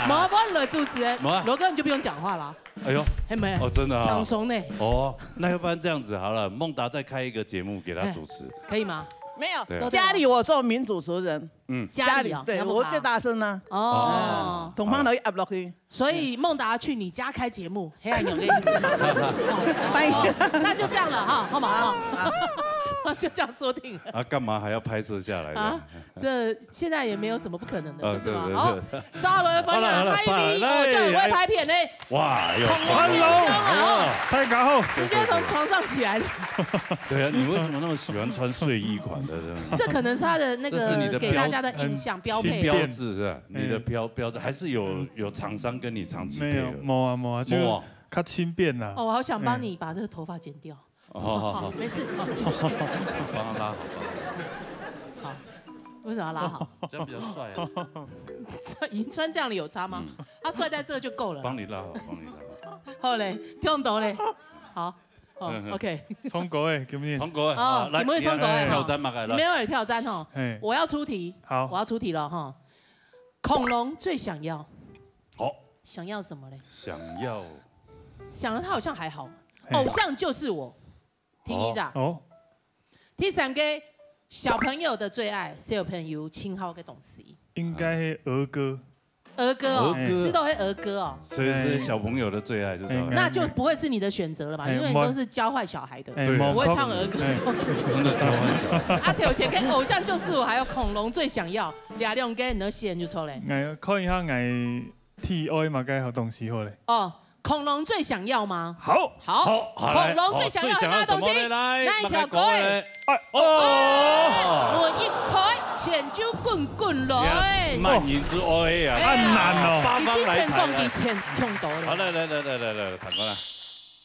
毛毛你来主持人，没啊。罗哥你就不用讲话了。哎呦，还没，哦，真的啊。放松呢。哦，那要不然这样子好了，孟达再开一个节目给他主持。可以吗？没有，对。家里我做名主持人，嗯，家里哦，家里，对，要不然我最大声呢。哦，同方头一压落去。 所以孟达去你家开节目，黑暗勇的意思吗？欢迎。哦，那就这样了哈，好吗？哦，就这样说定了。啊，干嘛还要拍摄下来的？啊，这现在也没有什么不可能的，啊，不是吗？对，对，对。哦，沙伦分享，好了，好了，嗨咪，沙伦，哦，这样很会拍片呢。哇，哎呦，恐龙冰箱啊，哦，大家好。直接从床上起来的。对啊，你为什么那么喜欢穿睡衣款的？这可能是他的那个这是你的标，给大家的印象，标配。标志是吧？ 你的标，嗯。标志，还是有，嗯。有厂商跟你长期配合？没有，没有啊，没有啊，就没有啊。较轻便啦。哦，我好想帮你把这个头发剪掉。哦，好，好，好。没事，好，继续。帮他拉好，帮他拉好。好，为什么要拉好？这样比较帅啊。这已经穿这样了，有差吗？嗯。他帅在这就够了啦。帮你拉好，帮你拉好。好嘞，听懂嘞。好，哦，嗯，嗯。OK。唱歌诶，今日。唱歌诶，哦，好，来，你们会唱歌诶，你，挑战嘛，来。你们要来挑战哦。嘿。我要出题，好。我要出题了哈。 恐龙最想要，好。想要什么嘞？想要，想要他好像还好，嘿。偶像就是我。听一下。哦。哦。第三个，小朋友的最爱，小朋友亲好的东西。应该是儿歌。儿歌哦，儿歌。吃到会儿歌哦。所以是小朋友的最爱，就是。哎，那就不会是你的选择了吧？哎，因为你都是教坏小孩的，哎，对。不会唱儿歌这种东西。哎。真的教坏小孩。啊，头前个偶像就是我，还有恐龙最想要。 两两个你要选就错嘞。哎，看一下，哎， T I麼个好東西好咧？哦，恐龍最想要嗎？好。好，好，好，來，恐龍最想要的那東西，好，最想要什麼呢？來，那一條歌欸。哪一個呢？哎，哦，我一開，錢就滾滾來。你看，慢銀之哀啊，哎呀，恁難哦。八方來財啊。已經錢滾幾錢，窮到了。好，來，來，來，來，來，來，反過來。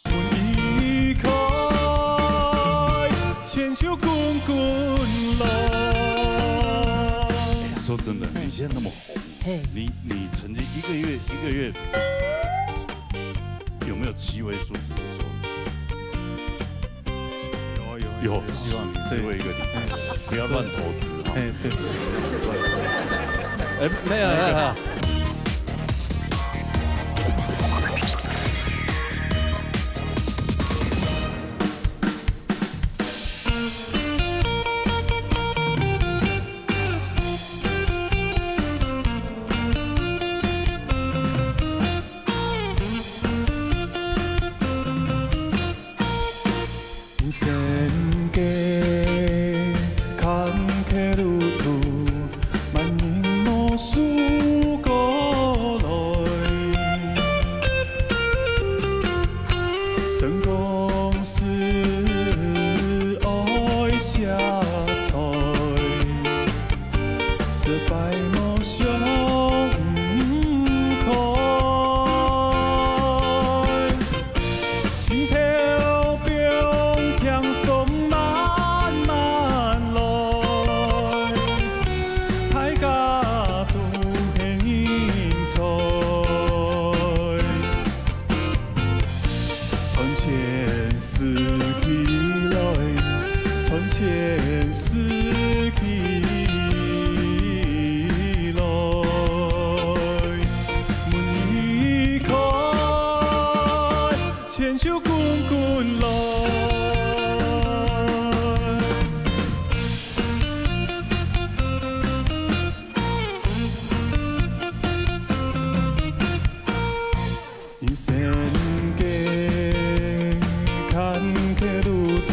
門一開，錢就滾滾來。哎，說真的，你現在那麼紅，嘿。你，你曾經一個月，一個月有沒有七位數字的收入？有，有，有，有。希望你是為一個理財，對。不要亂投資哈。哎，對。哎，沒有，沒有。 人生的坎坷路途，萬人無輸過來。算講是愛惜財， 失敗無想毋開，心頭放輕鬆慢慢來，大家都係人才。 賺錢輸起來，賺錢輸起來，門一開，錢就滾滾來。 人生的坎坷路途，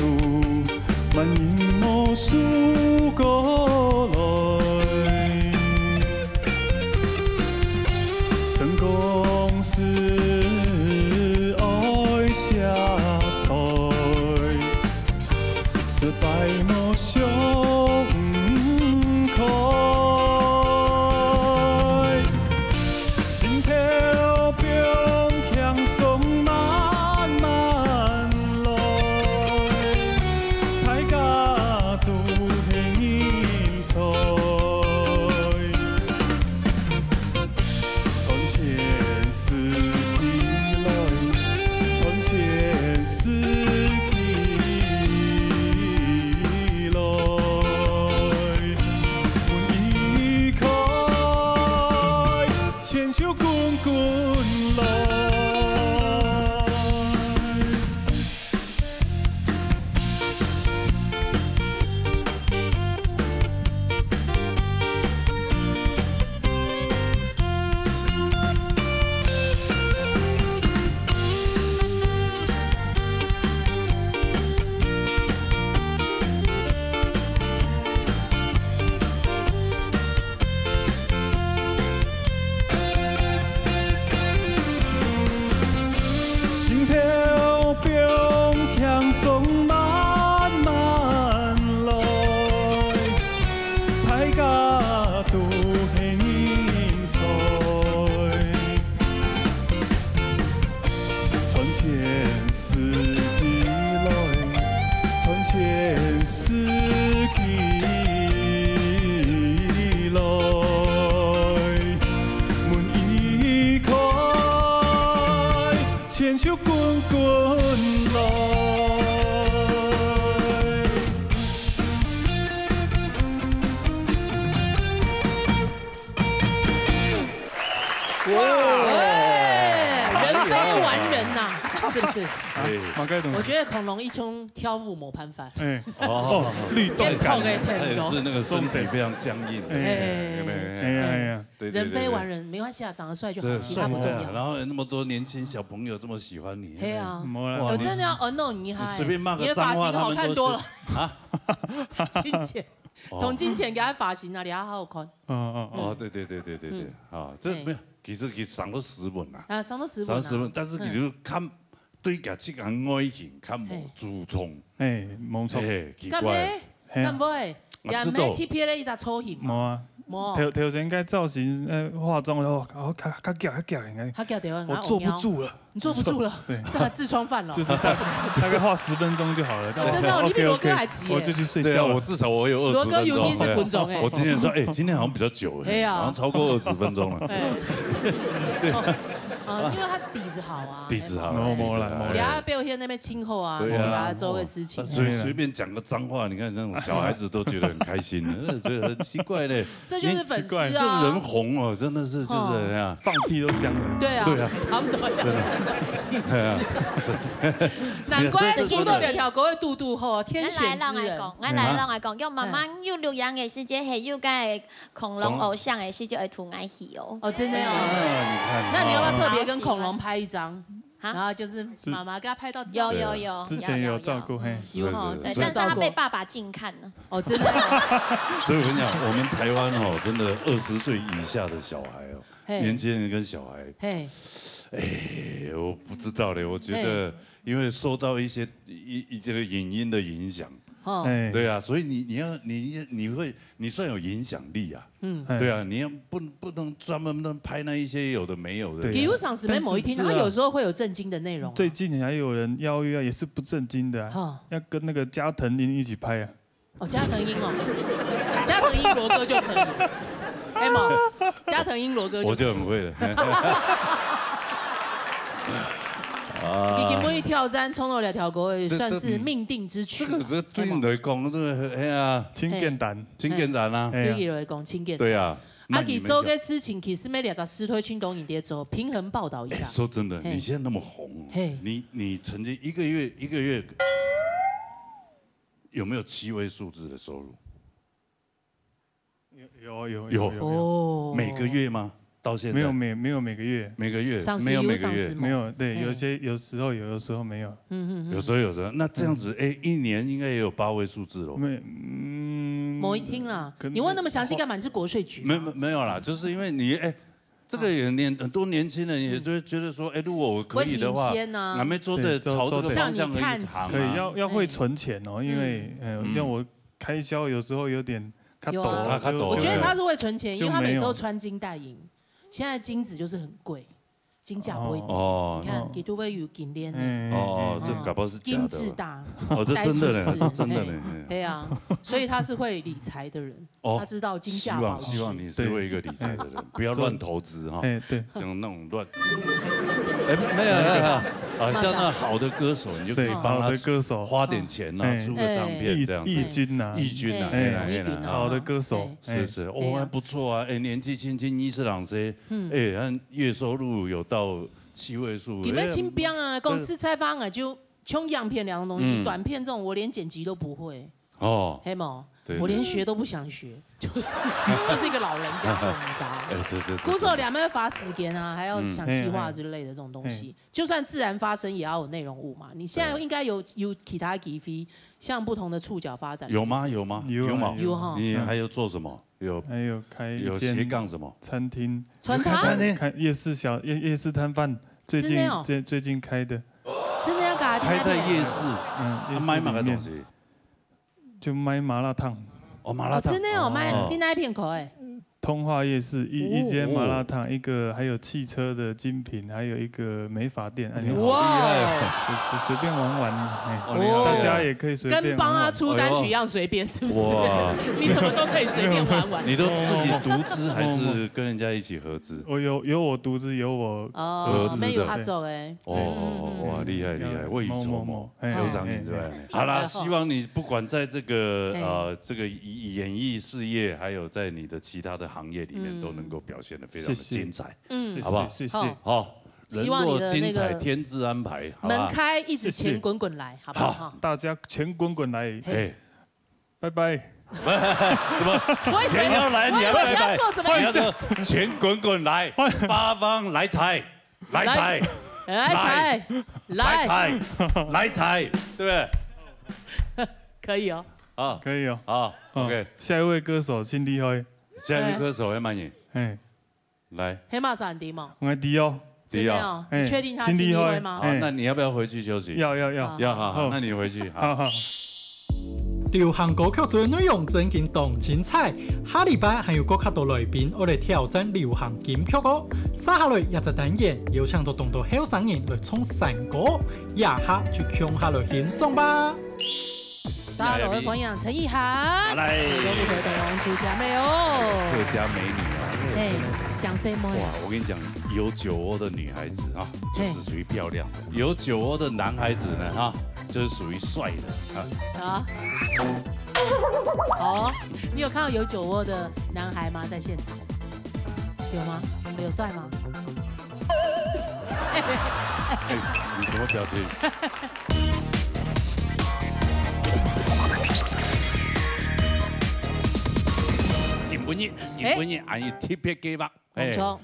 萬人無輸過來。算講是愛惜財， 失敗無想毋開，心頭放輕鬆慢慢來，大家都係人才。 賺錢輸起來，賺錢輸起來，門一開，錢就滾滾來。 心頭放輕鬆慢慢來，大家都係人才。賺錢輸起來，賺錢輸起來，門一開，錢就滾滾來。 哇！哎，人非完人呐，是不是？哎，馬盖東西。我覺得恐龍一衝跳舞無辦法。哎，哦，律動感。變胖的天哦。他也是那個身體非常僵硬的。哎，哎，哎呀，哎呀。對，對，對，對。人非完人，沒關係啊，長得帥就好，是，其他不重要。帥啊，然後那麼多年輕小朋友這麼喜歡你。嘿啊，沒啦，我真的要honor你，你隨便罵個髒話，你的髮型好看多了。他們都覺得，啊？金錢。哦。同金錢給他髮型啊，你好好看。嗯，嗯，嗯。哦，對，對，對，對，對，對，嗯。啊，這，嘿。沒有，其實，其實上到斯文啊。啊，上到斯文啊。上到斯文，但是你就看，嗯。對佢這個外形，看無注重。嘿。哎，無錯。哎，奇怪。敢會？嘿啊。敢會？啊，也毋係特別个一隻造型嘛。無啊。無。頭，頭先个造型，呃，化妝，哦，哦，較，較遽，較遽，應該。較遽對啊，我坐不住了。 你坐不住了，對。這還痔瘡犯了。就是大，大概畫十分鐘就好了，這樣我，真的哦，OK，你比羅哥還急耶。OK，我就去睡覺了。對啊，我至少我有二十分鐘。羅哥有一十分鐘哎。我之前說，哎，今天好像比較久哎，哎呀。好像超過二十分鐘了。哎。對。哦，因為他底子好啊。底子好，没有啦，底子好。没有啦。你還要表現那邊親厚啊，对啊。你給他做个事情。隨，随便講個髒話，你看那種小孩子都覺得很開心，呃，覺得很奇怪嘞。 这就是粉丝啊。你奇怪，这人红哦，真的是就是哦。这样。放屁都香了。对啊，对啊。差不多要这样。真的。哎呀，是。难怪这，这，这，说到两条狗会肚肚后啊，天选之人。俺来让来讲，俺来让来讲，叫妈妈有录影的时节，还有个恐龙偶像的时节，会同俺去哦。哦，真的哦。啊，你看。那你要不要特别跟恐龙拍一张？啊？然后就是妈妈跟他拍到照。有，有，有，之前有照顾，有，有，有。嘿。有哈，是，是，是。但是他被爸爸禁看了。 哦，真的哦。所以我跟你讲，我们台湾哦，真的二十岁以下的小孩哦，嘿。年轻人跟小孩，嘿。哎，我不知道嘞，我觉得嘿。因为受到一些，一，一，这个影音的影响，哦。哎。对啊，所以你，你要，你，你会，你算有影响力啊。嗯。哎。对啊，你要不，不能专门拍那一些有的没有的。对啊。比如上次没某一天，但是，是啊。他有时候会有正经的内容啊。最近还有人邀约啊，也是不正经的啊，哈。要跟那个加藤鹰一起拍啊。 哦，加藤鹰哦，加藤鹰罗哥就可以了。哎嘛，加藤鹰罗哥就可以。我就很会了。啊。你根本一跳山冲到两条狗，也这，算是命定之曲吧。这个，这对你来讲，这个，哎呀。真简单。真简单啊。哎呀。对你来讲，真简单。对啊。啊，那你们就，你做个事情，其实每两个师推群众你得做，平衡报道一下。哎，说真的，嘿。你现在那么红哦，嘿。你，你曾经一个月，一个月 有没有七位数字的收入？有，有，有，有。有。有，有。哦。每个月吗？到现在？没有每，没有每个月。每个月，上司有，没有每个月。上司没有，对，嗯。有些，有时候有，有时候没有。嗯，嗯，嗯。有时候，有时候，那这样子，嗯。哎，一年应该也有八位数字咯。没，嗯，某一天啦，可能你问那么详细干嘛？你是国税局吗？没，没，没有啦，就是因为你，哎， 这个也年，很多年轻人也就会觉得说，哎，如果我可以的话，我会领先啊。俺们做得朝这个方向而去谈啊。对，做，做，像你看齐。可以，要，要会存钱哦，因为，嗯。呃，嗯。让我开销有时候有点卡抖，有啊。卡，卡抖，就，我觉得他是会存钱，对。因为他每次都穿金戴银，就没有。现在金子就是很贵，金价不会跌。哦。你看，哦。佢都会有金链呢。哎，哎，哦，哎，这搞不好是假的。金质大，哦，这真的呢，戴数字，这真的呢，哎。哎。对啊，所以他是会理财的人。 哦，他知道金价保值。希望，希望你是会一个理财的人，对。不要乱投资哈，哎，对。像那种乱，哎，没有，没有，没有，啊，像那好的歌手，你就可以帮他，对，好的歌手。花点钱啊，哎。出个唱片这样子。哎。义，义军啊。义军啊，哎，哎，哎，哎，好的歌手。哎。是，是，哦，哎呀。那不错啊，哎，年纪轻轻，二十两岁，嗯。哎，那月收入有到七位数，佢们清兵啊，哎呀，讲实在话啊，就像样片两种东西，嗯。短片这种我连剪辑都不会。 哦。嘿嘛，对，我连学都不想学，就是，就是一个老人家，你知道吗？哎，是，是，是，古早两边花时间啊，还要想企划之类的这种东西，嗯。嘿，嘿。就算自然发生，也要有内容物嘛。你现在应该有，对。有其他机会，向不同的触角发展，有吗？是不是？有吗？有啊，有吗？有哈。你还有做什么？有，还有开一间有斜杠什么？餐厅。餐厅？有开餐厅？开夜市小，夜，夜市摊贩，最近，真的哦？最，最近开的。真的要给他开在夜市？嗯，夜市里面。啊，卖什么东西？ 就卖麻辣烫。哦，麻辣烫。哦，真的哦，卖，哦。在哪一片口哎？通化夜市，一，哦。一间麻辣烫，一个还有汽车的精品，还有一个美发店，哎，你好厉害哦。哇哦。就，就随便玩玩，哎。哦，你好厉害。大家也可以随便玩玩。跟帮他出单曲一样随便，是不是？哇。你怎么都可以随便玩玩。你都自己独资还是跟人家一起合资？我有，有我独资，有我哦，合资的。没有合作哎。哦，哦，哦，哇，嗯，嗯，嗯。厉害，厉害，未雨绸缪。某，某，某。 哎，非常厉害。哎，哎。好啦，希望你不管在这个，嘿。呃，这个演，演艺事业，还有在你的其他的行业里面，嗯。都能够表现得非常的精彩，谢谢。嗯。好不好？谢谢，谢谢。好。好，希望你的那个人若精彩，天自安排，好吧？门开，一直钱滚滚来，谢谢。好不好？好。哈。大家钱滚滚来。嘿。哎。拜拜。什么？我以为，钱要来，我以为你要拜拜。你要做什么？你要说钱滚滚来，八方来财。 来财，来财，来财，来财，对不对？可以哦。好，可以哦。好，嗯，OK。下一位歌手真厲害。下一位歌手係麼人？嘿。來。黑馬閃電嗎？我知哦。真的哦，嘿，你確定他真厲害嗎？真厲害。好，嘿。那你要不要回去休息？要，要，要。好。要，好，好，好。那你回去，好。好，好。流行歌曲中的內容真經當精彩，下禮拜還有閣較多來賓愛來挑戰流行金曲哦。接下來這隻單元，邀請到當多後生人來唱山歌，這下就共下來欣賞吧。 大家好，歡迎陳意涵。來。又回到我們主角妹哦。客家美女啊，嘿，真的。講什麼呀？哇，我跟你講，有酒窩的女孩子啊，嘿。就是屬於漂亮的；有酒窩的男孩子呢，哈，就是屬於帥的啊。啊。好，你有看到有酒窩的男孩嗎？在現場有嗎？有帥嗎？哎，你什么表情？ 今晡日，今晡日，哎。還有特別計畫，哎。沒錯，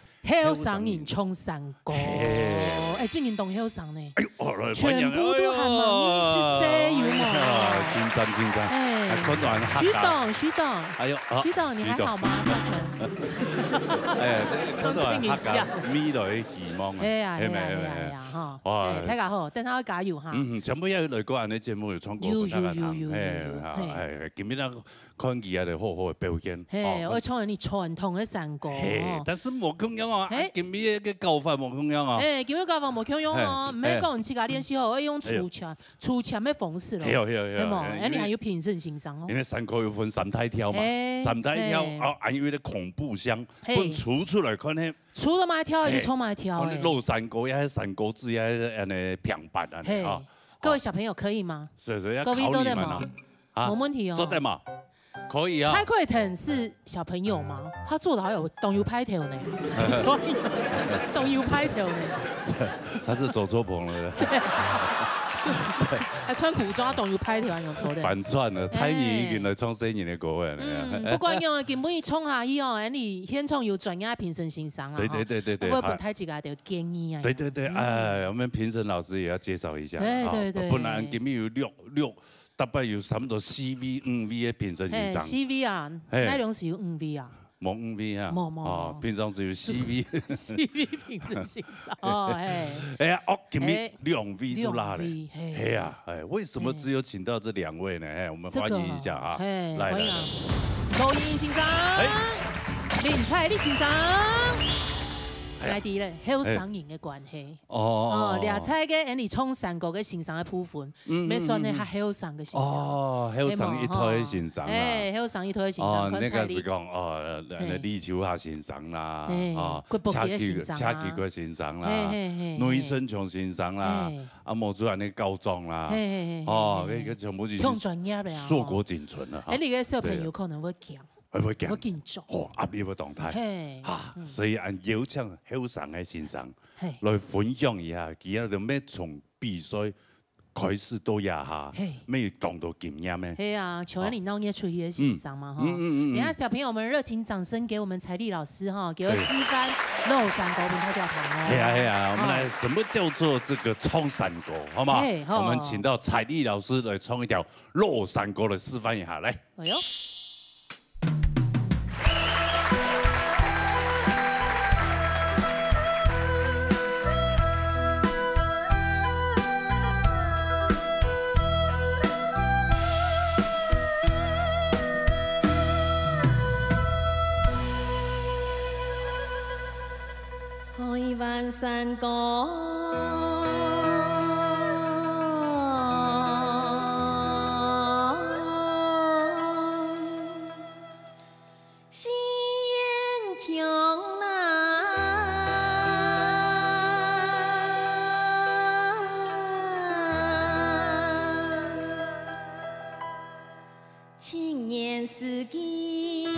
後生人唱山歌。嘿。哎，最近當後生呢。哎喲，哦，來，全部都還蠻二十歲，有無？哎呀，緊張，緊張。哎。還看到還嚇到。徐董，徐董。哎喲，啊，徐董，你還好嗎？徐董。上層。哎，這个看到還嚇到，未來的希望啊。哎呀，係咪？哎呀，係咪？哎呀，哎呀，哈。哇。哎，大家好，等下要加油哈。嗯，全部要有來過恁樣節目，有唱歌分大家聽。有，有，有，有，有，有，有，哎，嘿。哎，今日啊， 看佢啊，就好好个表現。嘿，哦，我唱你傳統个山歌，嘿，哦。但是無共樣哦，嘿。啊，今日个搞法無共樣哦。嘿，今日搞法無共樣哦，嘿，毋係講你自家練習好，嘿。愛用抽籤，哎喲。抽籤个方式咯。係哦，係哦，係哦，係無？哎，因為，哎，你還有評審先生哦。因為山歌有分三大調嘛，嘿，三大調，嘿。哦，還有一個恐怖箱，嘿。分抽出來看嘿。抽到麼个調，嘿。就唱麼个調，哦，哎。你老山歌呀，還是山歌子呀，還是恁呢平板啊，嘿，哦。各位小朋友可以嗎？是，是，要考你們啊。各位做得嗎？ 啊，無問題哦。做得嘛？可以啊。蔡慧騰是小朋友嗎？他做得好有當有派頭呢，所以當有派頭呢。他是走錯棚了，對不對？對。還穿古裝，當有派頭，還用錯的。反串了，哎。太年已經來唱細人的歌了。嗯，不管用啊，根本一衝下去哦，哎，你現場有專業評審先生啊，對，對，對，對，對，我本太幾个就建議啊。對，對，對，嗯。哎，我們評審老師也要介紹一下，對，啊，對，對。不然今天有六，六 大概有差不多四位、五位个評審先生。嘿，四位啊，嘿。內容是有五位啊？無五位啊？無，無，哦，無。平常時有四位。四位評審先生，哦，嘿。哎呀，哦，今日，哎，兩位就落了。兩位，嘿。嘿啊，哎，為什麼只有請到這兩位呢？哎，我們歡迎一下啊。這個，嘿，來，歡迎啊。來，來。羅英先生，哎。林采麗先生。哎呀。來，第一位，後生人个關係。哎。 哦，哦，哦。這在个，哎，你唱山歌个先生个部分，嗯，嗯，乜算係較後生个先生。嗯，嗯。哦，後生一代个先生啦。係無？哦，哎，後生一代个先生，哦，看采麗。該係講，哦，嘿。李秋霞先生啦，嘿，哦，郭寶傑个先生啊。車吉，車吉个先生啦，嘿，嘿，嘿，嘿。雷聲強先生啦，嘿。啊，無就恁呢高中啦，嘿，嘿，嘿，哦，嘿，嘿。該，該全部就係唱專業个啊，碩果僅存了，哎，你个小朋友可能會驚。 會，會驚。會緊張。哦，壓力會當大。嘿，啊，嗯。所以恁邀請後生个先生，嘿。來分享一下，佢兜乜從比賽開始到這下，嘿。乜有當多經驗个。係啊，像恁樣鬧熱出去个先生嘛，吼。嗯。嗯，嗯，嗯，嗯。等一下，小朋友們熱情掌聲給我們采麗老師，哈，給我示範老山歌分大家聽哦。係啊，係啊，我們來，哦。什麼叫做這個唱山歌，好嗎？嘿，好。我們請到采麗老師來唱一條老山歌來示範一下，來。 哎喲。海灣山歌。 四縣腔啊，七縣四季。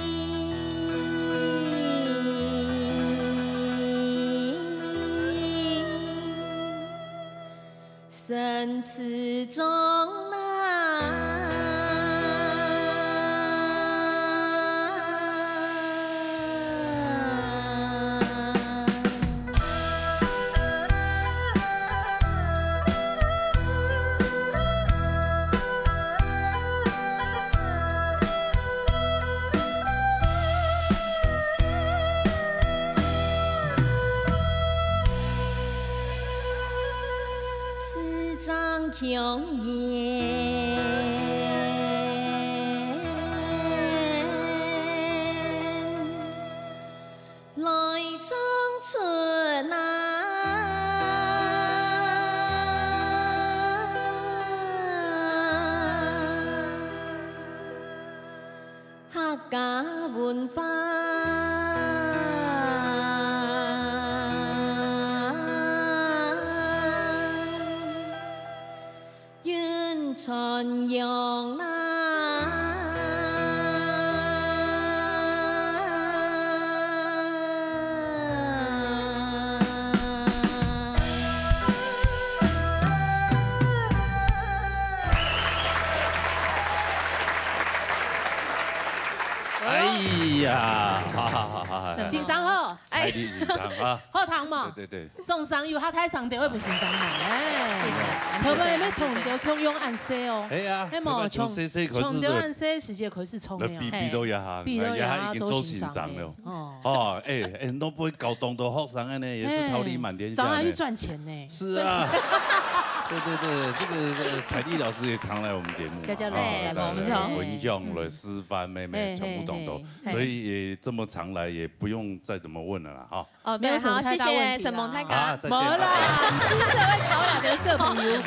生死中啊。香烟来唱出啊，客家文化。 云传扬啊。哎呀，哈哈哈哈哈！先生好。 哎。彩礼先生啊。好聽嘛？對，對，對。掌聲有較大聲點，會分先生嘛？哎。謝謝。頭擺也同你共樣恁細哦。哎呀，係無？頭擺從細細開始就，從頭恁細時節開始唱个哦。來比，比到這下，比到這下也已經做先生了。哦。哦，哎，哎，都毋會搞懂得學生个呢，也是桃李滿天下呢。哎，早還去賺錢呢。是啊。對，對，對，這個，這個彩麗老師也常來我們節目嘛。佳佳來，啊，佳佳來，來，來，分享了，嗯。示範，妹妹，嘿，全部懂得。嘿，嘿，嘿。所以也這麼常來，也不用再怎麼問了啦，哈。 哦，對，沒有什麼太大問題啦。好，謝謝沈蒙大哥。啊，再見。無啦，至少愛交流个小朋友，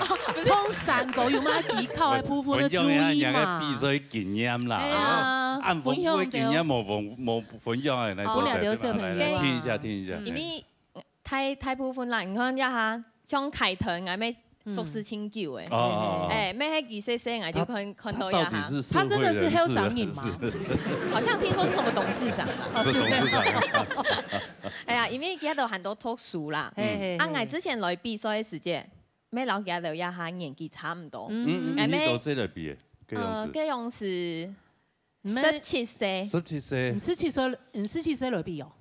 唱山歌有麼技巧个部分要注意嘛。分享一下你个比賽經驗啦。哎呀，啊，分享个經驗無分，無分享个，來，分享个小朋友啊。來，來，聽一下，聽一下。因為大，大部分啦，你看一下，像凱騰，𠊎乜熟識真久个。哦，哦，哦。哎，乜係佢細細，𠊎就看，他，看到一下。他到底是社會人士還是，他真的是後生人嘛。是，是。好像聽說是什麼董事長啊。是董事長。 哎呀，因為佢兜還在讀書啦。嘿，嘿，啊，嘿。𠊎之前來比賽个時節，乜摎佢兜這下年紀差毋多。嗯。嗯，嗯，𠊎乜，你都幾歲來比个？該樣時。呃，該樣時，嗯。十七歲。十七歲。你十七歲，你十七歲來比哦？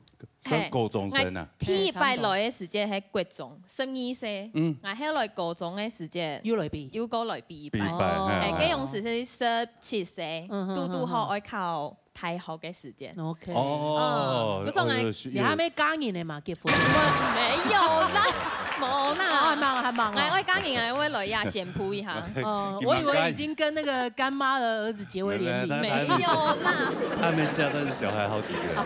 算高中生啊。嘿，𠊎第一擺來个時節係國中，十二歲。嗯。𠊎後來高中个時節，又來比。又過來比一擺。比一擺，哦。嘿，嘿。該樣時係十七歲，嗯哼，堵堵好愛考 大學个時節。OK。哦，嗯，故所𠊎，哎喲，你還沒嫁人呢嘛，結婚？沒有啦，無啦。哦，還吂，還吂哦。哎，𠊎嫁人，𠊎會來呀，宣布一下。哦，我以為已經跟那個乾媽的兒子結為連理。沒有啦。他還沒嫁，但是小孩好幾個。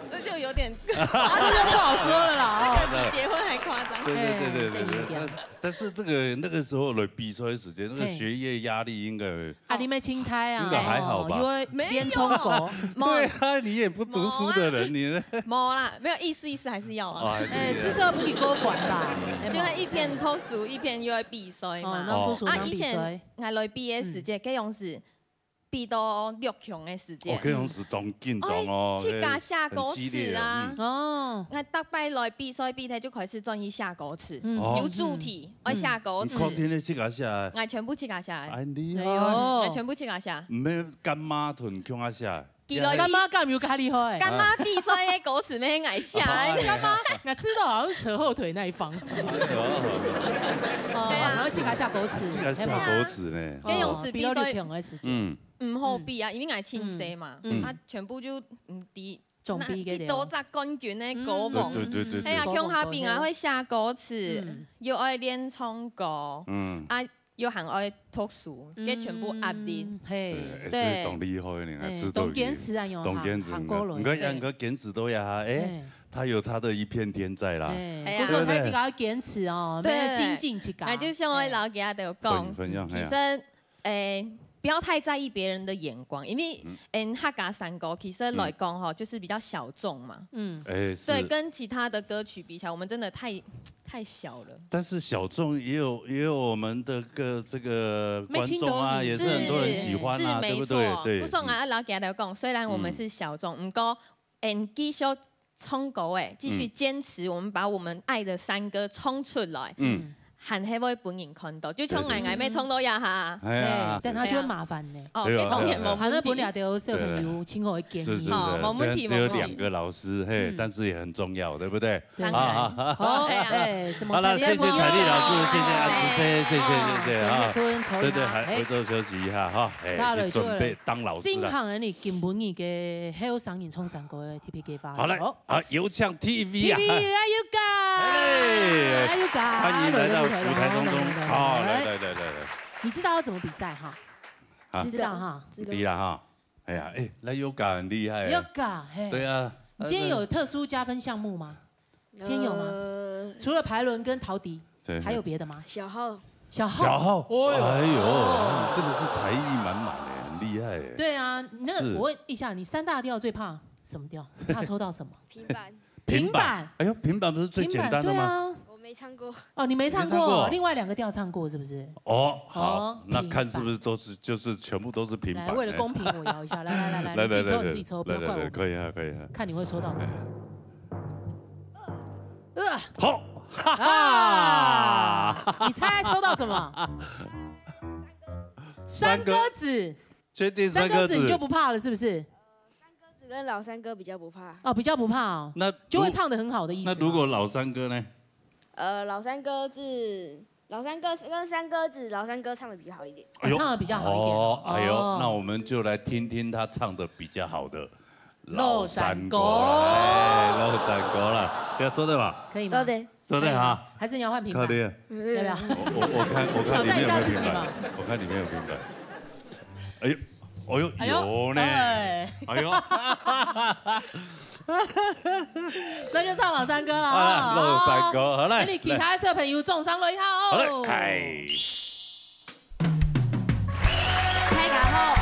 這就有點，這就不好說了啦，哦。這個比結婚還誇張。對，對，對，對，對，哎，對，對。但，但是這個，那個時候的比賽時間，那個學業壓力應該 啊，你們青苔啊，應該還好吧？哦，因為沒有。練唱歌。對啊，你也不讀書的人，你呢？無啦，沒有，意思意思還是要啊。哦，還是要。哎，至少不你過關吧？就係一片讀書，一片又愛比賽嘛。哦，那讀書，啊，那比賽。以前𠊎來比个時節，嗯。該樣時比到六強个時節。哦，該樣時當緊張哦，哎，自家寫歌詞啊。很激烈啊，嗯。哦。𠊎逐擺來比賽比賽就開始專心寫歌詞，嗯。哦。有主題，愛寫歌詞。你看天天自家寫啊？𠊎全部自家寫个。哎，厲害。哎喲。𠊎全部自家寫。毋係乾媽同共下寫。佢來比，乾媽敢有較厲害？乾媽比賽个歌詞乜𠊎寫个。啊。乾媽，𠊎知道好像是扯後腿那一方。哎喲。哦，對啊。然後自家寫歌詞，自家寫歌詞呢。該樣時比賽，哦，比較流行的時間。嗯。毋好比啊，因為𠊎盡細嘛，嗯。啊，全部就，嗯，第一 總比个了。那幾多隻冠軍个歌王。嗯。對，對，對，對，哎呀，對。共下比啊，會寫歌詞，嗯。又愛練唱歌，嗯。啊，又還愛讀書，嗯，該全部壓力。嘿。是，也是當厲害呢，嘿，知道你當堅持啊，有當堅持，行過來。你看，你看堅持到這下，哎，嘿。他有他的一片天在啦。嘿，哎呀。故所大家要堅持哦，對。愛精進自家。哎，就像𠊎老家都有講，分，分享，其實 誒，不要太在意別人的眼光，因為，嗯。嗯，客家山歌其實來講吼，嗯。就是比較小眾嘛。嗯。誒，是。對，跟其他的歌曲比起來，我們真的太，太小了。但是小眾也有，也有我們的個，這個觀眾啊，也是很多人喜歡啊，是，對不對？是，沒錯。對。故所𠊎愛摎大家講，雖然我們是小眾，嗯。毋過，嗯，繼續 唱歌誒，繼續堅持，嗯。我們把我們愛的山歌唱出來，嗯。還係會分人看到。就像𠊎，對，對，對。𠊎乜唱到這下。哎呀，嘿，但他就會麻煩呢。哦，對啊，該當然無問題。還會分這兜小朋友盡好个建議。是，是，是，哦，無問題，雖然只有兩個老師，無問題。嘿，嗯。但是也很重要，對不對？對。當然。好，好，好。好，哎呀。哎，什麼好了，謝謝彩麗老師，謝謝阿志姐，謝謝，謝謝，啊，謝謝啊。陳玉坤、陳玉坤，對，對，還，哎。回頭休息一下哈，哎，下來就來。去準備當老師了。新行你今晡日个後生人唱山歌个特別計劃。好嘞。好。 啊，有請T V啊。T V來有講。哎，欢迎来到舞台当中。好，来来来来来，你知道要怎么比赛哈？啊，知道哈？知道哈？哎呀，哎，来Yoga很厉害。Yoga，嘿，对啊，你今天有特殊加分项目吗？今天有吗？除了排轮跟陶笛，还有别的吗？小号，小号，小号，哎呦，你真的是才艺满满的，很厉害耶。对啊，那我问一下，你三大调最怕什么调？怕抽到什么？平板。平板。哎呦，平板不是最简单的吗？平板，对啊。我没唱过。哦，你没唱过，你没唱过？另外两个调唱过是不是？哦，好，哦，那看是不是都是，平板。就是全部都是平板。来，为了公平，我摇一下。来来来来，来来来来，你自己抽，你自己抽，不要怪我们。来来来，可以啊，可以啊。看你会抽到什么。呃，好，哈哈，啊，你猜抽到什么？山歌子。确定山歌子？山歌子你就不怕了，是不是？山歌子跟老山歌比较不怕。哦，比较不怕哦，那就会唱得很好的意思吗？那如果老山歌呢？呃，老山歌是，老山歌是跟山歌子，老山歌唱得比较好一点。哎呦，哦，唱得比较好一点。哦，哎呦，哦。那我们就来听听他唱得比较好的老山歌啦。老山歌。哎，老山歌啦，要做得吧？可以吗？做得。做得哈。可以吗？还是你要换平板？可以。要不要？我，我，我看，我看里面有没有平板。挑战一下自己嘛。我看里面有平板。哎呦，哎呦，哎呦，有呢。哎。哎呦。那就唱老山歌了啊。啊，老山歌，好嘞。那你其他小朋友掌声来一下哦。好嘞，哎。大家好。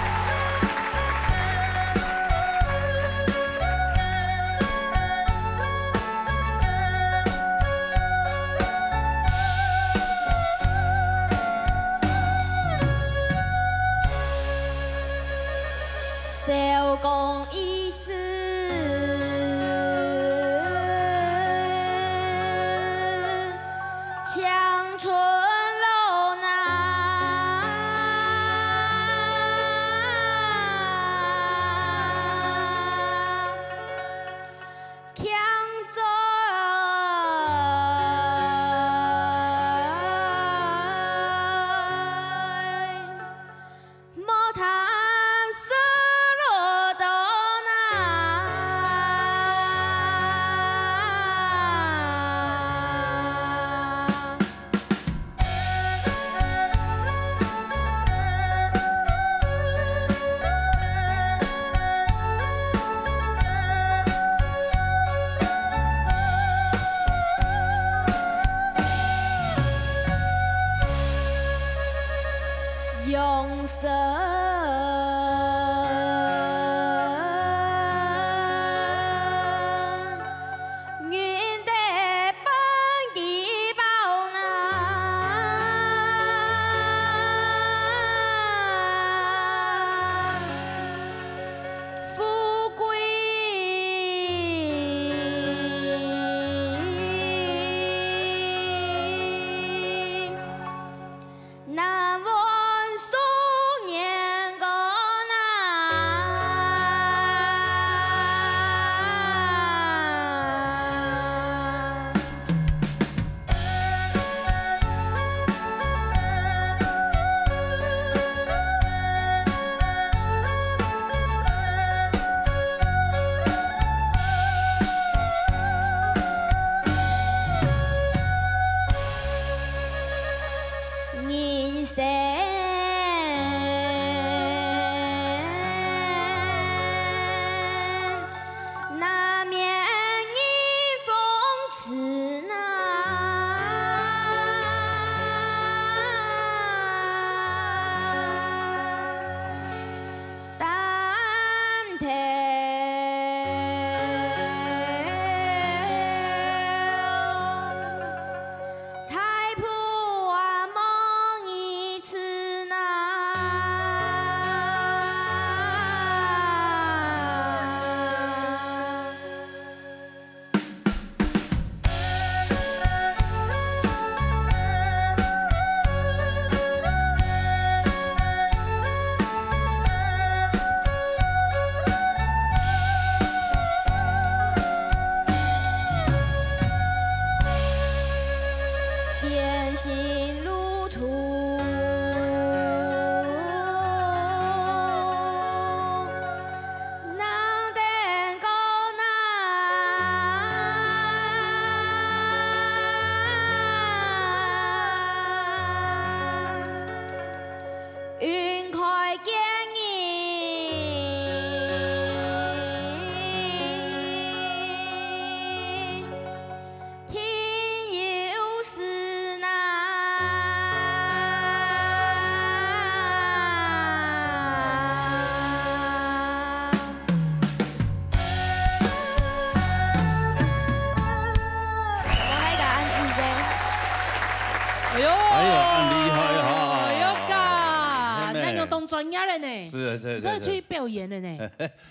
哎呦，哎呦，恁厲害哈！哎呦，嘎，係咩？恁樣當專業个呢。是啊，是啊，你真係出去表演个呢，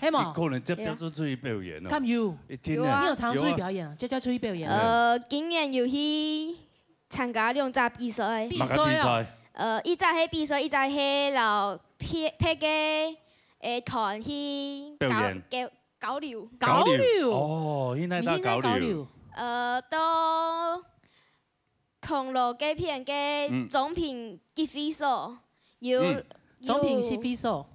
係無？你可能接接就出去表演哦。敢有？一定啊。有啊。你有常出去表演啊？有啊。接接出去表演。呃，今年有去參加兩隻比賽。比賽哦。麼个比賽？呃，一隻係比賽，一隻係摎別，別个，誒，團去交，表演。交，交流。交流？交流。哦，去哪搭交流？你去哪交流？呃，到 銅鑼該片个，嗯。中平集會所，有，嗯。有中平集會所。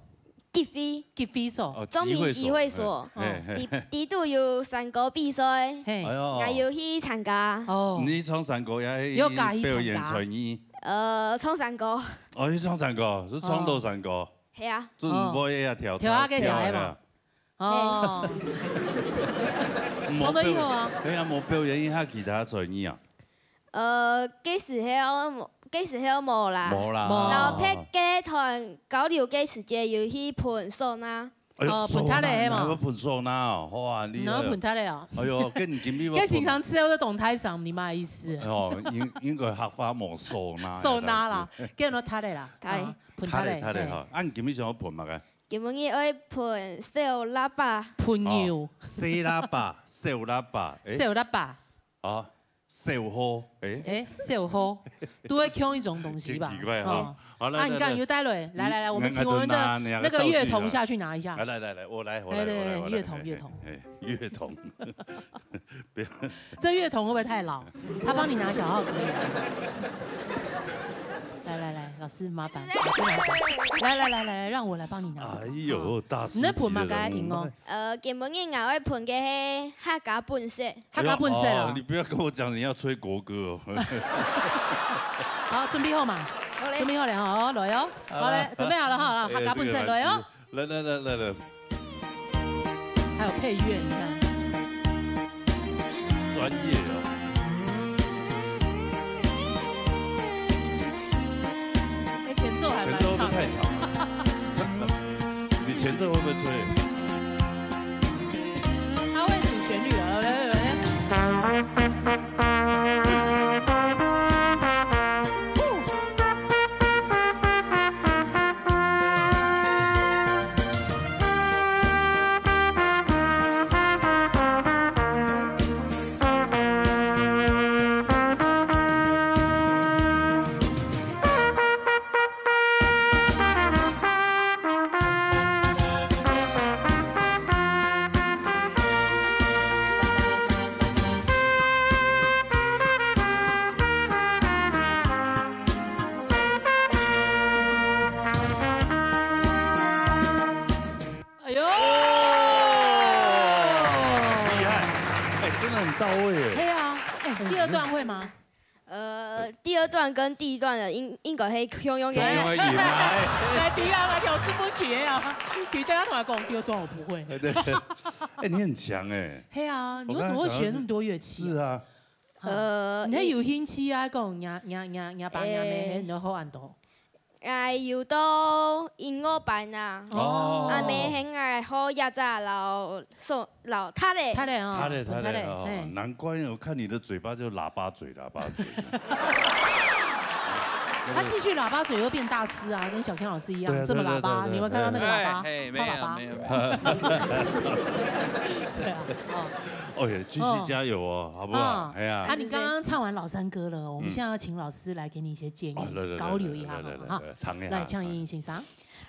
集會。集會所。哦，中平集會所，集會所。嘿，嘿，嘿。裡，裡肚有山歌比賽，嘿。哎呦。𠊎有去參加。哦。你唱山歌也有加去參加。表演才藝？呃，唱山歌。哦，你唱山歌，係唱老山歌？哦。係啊。準備啊，跳，跳下个跳下个嘛。跳下个啊。 哦。唱得以後啊。無表，哎呀，無表演一下其他才藝啊？呃，該時候無，該時候無啦。無啦。無。然後別个團交流个時節有去歕嗩吶。哎呦，哦，歕嗩吶，嗩吶係無？還會歕嗩吶哦，哇，厲害哦。然後歕嗩吶哦。哎呦，該你今日要歕，該平常時候都當大聲，你麼个意思？哦，應，應該客話無嗩吶，嗩吶啦，該嗩吶啦。嗩吶。啊，歕嗩吶，嗩吶，嗩吶，嘿。好。啊，你今日想要歕麼个？ 今晡日愛歕小喇叭。朋友。哦，細喇叭，小喇叭，誒。小喇叭。哦，小號，誒。誒，小號，都會共一種東西吧？真奇怪哈。哦。好，來，啊，你看，來，來。又帶來，來，來，來，嗯，我們請我們的那個樂童下去拿一下。來，來，來，來，我來，我來，來，來，我來，我來，樂童，嘿，樂童。嘿，嘿，樂童。 不要。這樂童會不會太老？他幫你拿小號可以啊。來來來，老師麻煩，老師麻煩。來來來來來，讓我來幫你拿。哎呦，大師級的人物。你在歕麼个音樂？呃，今晡日𠊎愛歕个係客家本色。客家本色啊。哎呦，哦，你不要跟我講你要吹國歌哦。好，準備好嘛？好嘞。準備好了哈，來哦。好嘞，好了。準備好了哈，哎，客家本色來哦。這個老師。 來來來來來。還有配樂，你看。專業哦。哎，前奏還蠻長的。前奏會不會太長啊？你前奏會不會吹？他會主旋律啊，來來來。 哎呦！厲害！哎，真的很到位耶。對啊，哎，第二段會嗎？ 呃，第二段跟第一段的應，應該係共樣个。共樣个音啊，哎。來，第二，來，挑試問題啊。第一段同佢講，第二段我不會。對，對。哎，你很強哎。嘿啊，你為什麼會學那麼多樂器啊？我剛才想到是，是啊。呃，你還有興趣啊？講，若，若，若，若爸若姆，哎。嘿，你就好恁多。 𠊎有到音樂班啊。哦。啊，乜係𠊎好樂器摎手，摎踢个。踢个哦，踢个，踢个，嘿。哦，難怪我看你的嘴巴就喇叭嘴，喇叭嘴。他繼續喇叭嘴又變大師啊，跟小天老師一樣，對啊，這麼喇叭，對啊，對啊，對啊，你有沒有看到那個喇叭？哎，哎，超喇叭。沒有，沒有。對啊，哦。哦，也繼續加油哦，好不好？哦。哎呀。啊，你剛剛唱完老山歌了，我們現在要請老師來給你一些建議，嗯。哦，來，來，來，交流一下，來，來，好不好？來，來，來，來，唱一下。 先生。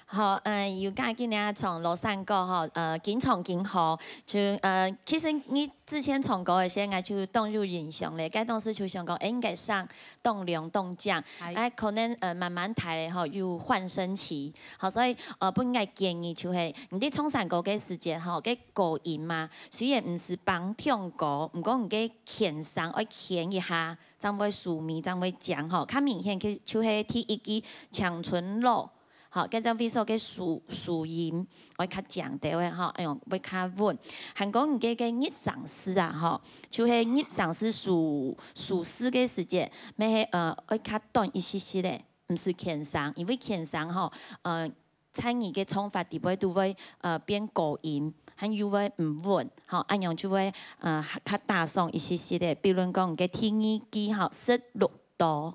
好，嗯，有家今日唱老山歌吼，呃，經唱經好，就，呃，其實你之前唱歌个時，𠊎就當有印象咧，該當時就想講，欸，應該聲當亮當靚，哎。哎，可能，呃，慢慢大咧吼，有換聲期，好，所以，呃，本來建議就係，你在唱山歌个時節吼，該高音嘛，雖然毋係放唱高，毋過你个牽聲愛牽一下，正會舒咪，正會靚吼。較明顯个就係第一句青春路。 吼，該隻位所个舒，舒音，會較靚兜仔吼，哎喲，會較穩。還過你个，个入聲字啊，吼，就係入聲字舒，舒適个時節，乜係，呃，會較短一息息仔，毋係牽聲，因為牽聲吼，呃，在你个唱法底背都會，呃，變高音，還有會毋穩，吼，恁樣就會，呃，較打爽一息息仔。比如講，你个第二句吼，十六度。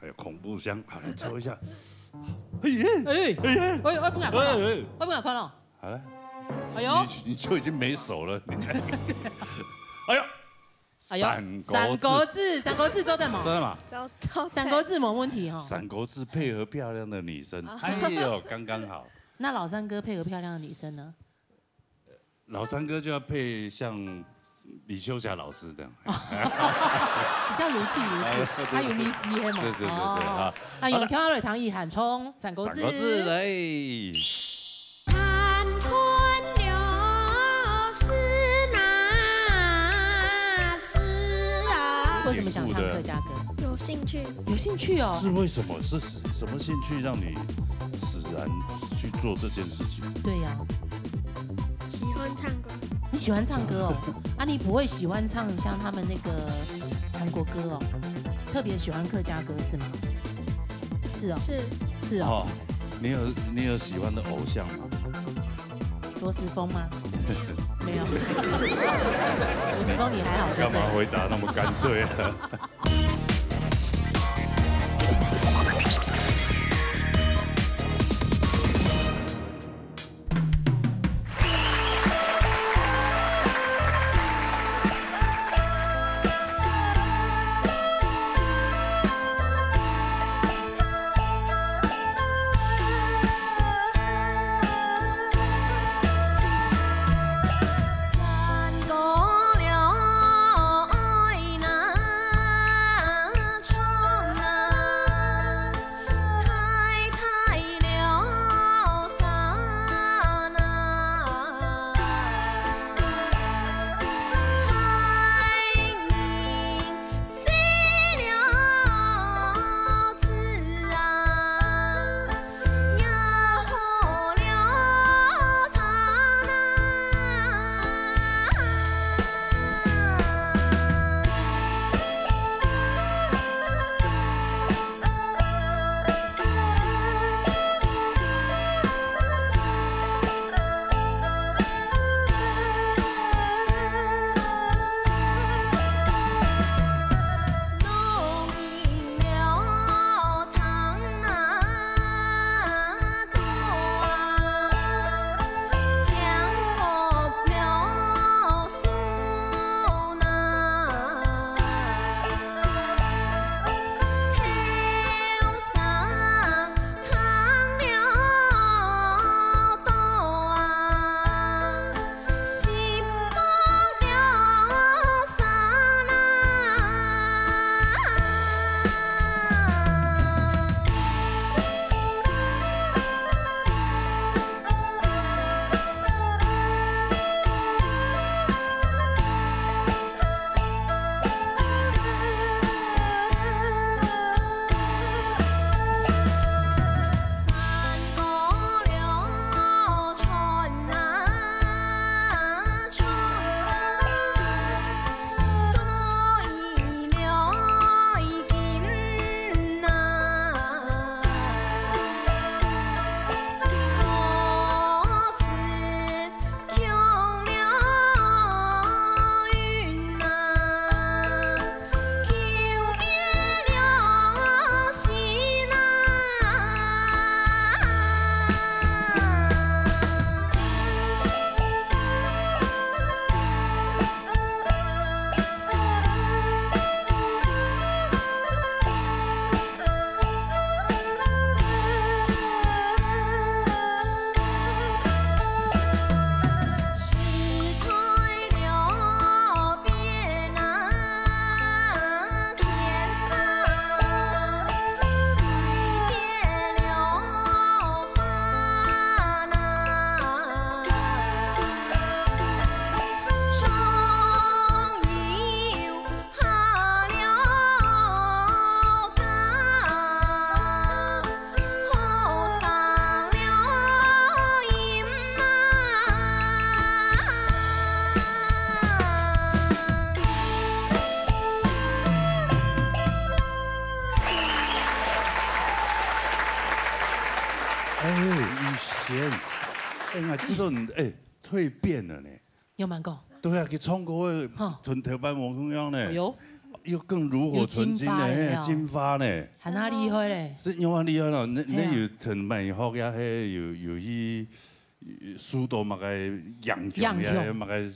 还有恐怖箱，好来抽一下。哎耶，哎，哎耶，哎，我不敢看了，哎哎，我不敢看了。好了，哎呦，你你就已经没手了，你还，哎呦，哎呦，三国志，三国志，三国志做得吗？真的吗？找到三国志没问题哈。三国志配合漂亮的女生，哎呦，刚刚好。那老三哥配合漂亮的女生呢？老三哥就要配像李秋霞老师这样。比较如泣如诉，哎，对，对，对。他有V C黑嘛？是，是，是，是，哦，啊。那用跳落糖衣喊冲，三国志。三国志来。看看了是那时啊。为什么想唱客家歌？有兴趣。有兴趣哦。是为什么？是什么兴趣让你使然去做这件事情？对呀。喜欢唱歌。你喜欢唱歌哦？啊，你不会喜欢唱像他们那个韩国歌哦？特别喜欢客家歌是吗？是哦，是。是哦。哦，你有你有喜欢的偶像吗？罗时丰吗？没有。没有。罗时丰你还好，对不对？干嘛回答那么干脆啊？還知道你，哎，蛻變了呢。有無講？對啊，佢唱歌个，吼。同頭擺無共樣呢。哎喲。又更爐火純青呢，有進化了。嘿，進化呢。還較厲害咧。係，有恁厲害咯，你，嘿啊。你有同美國也係有，有去，有受到麼个影響，影響。也麼个，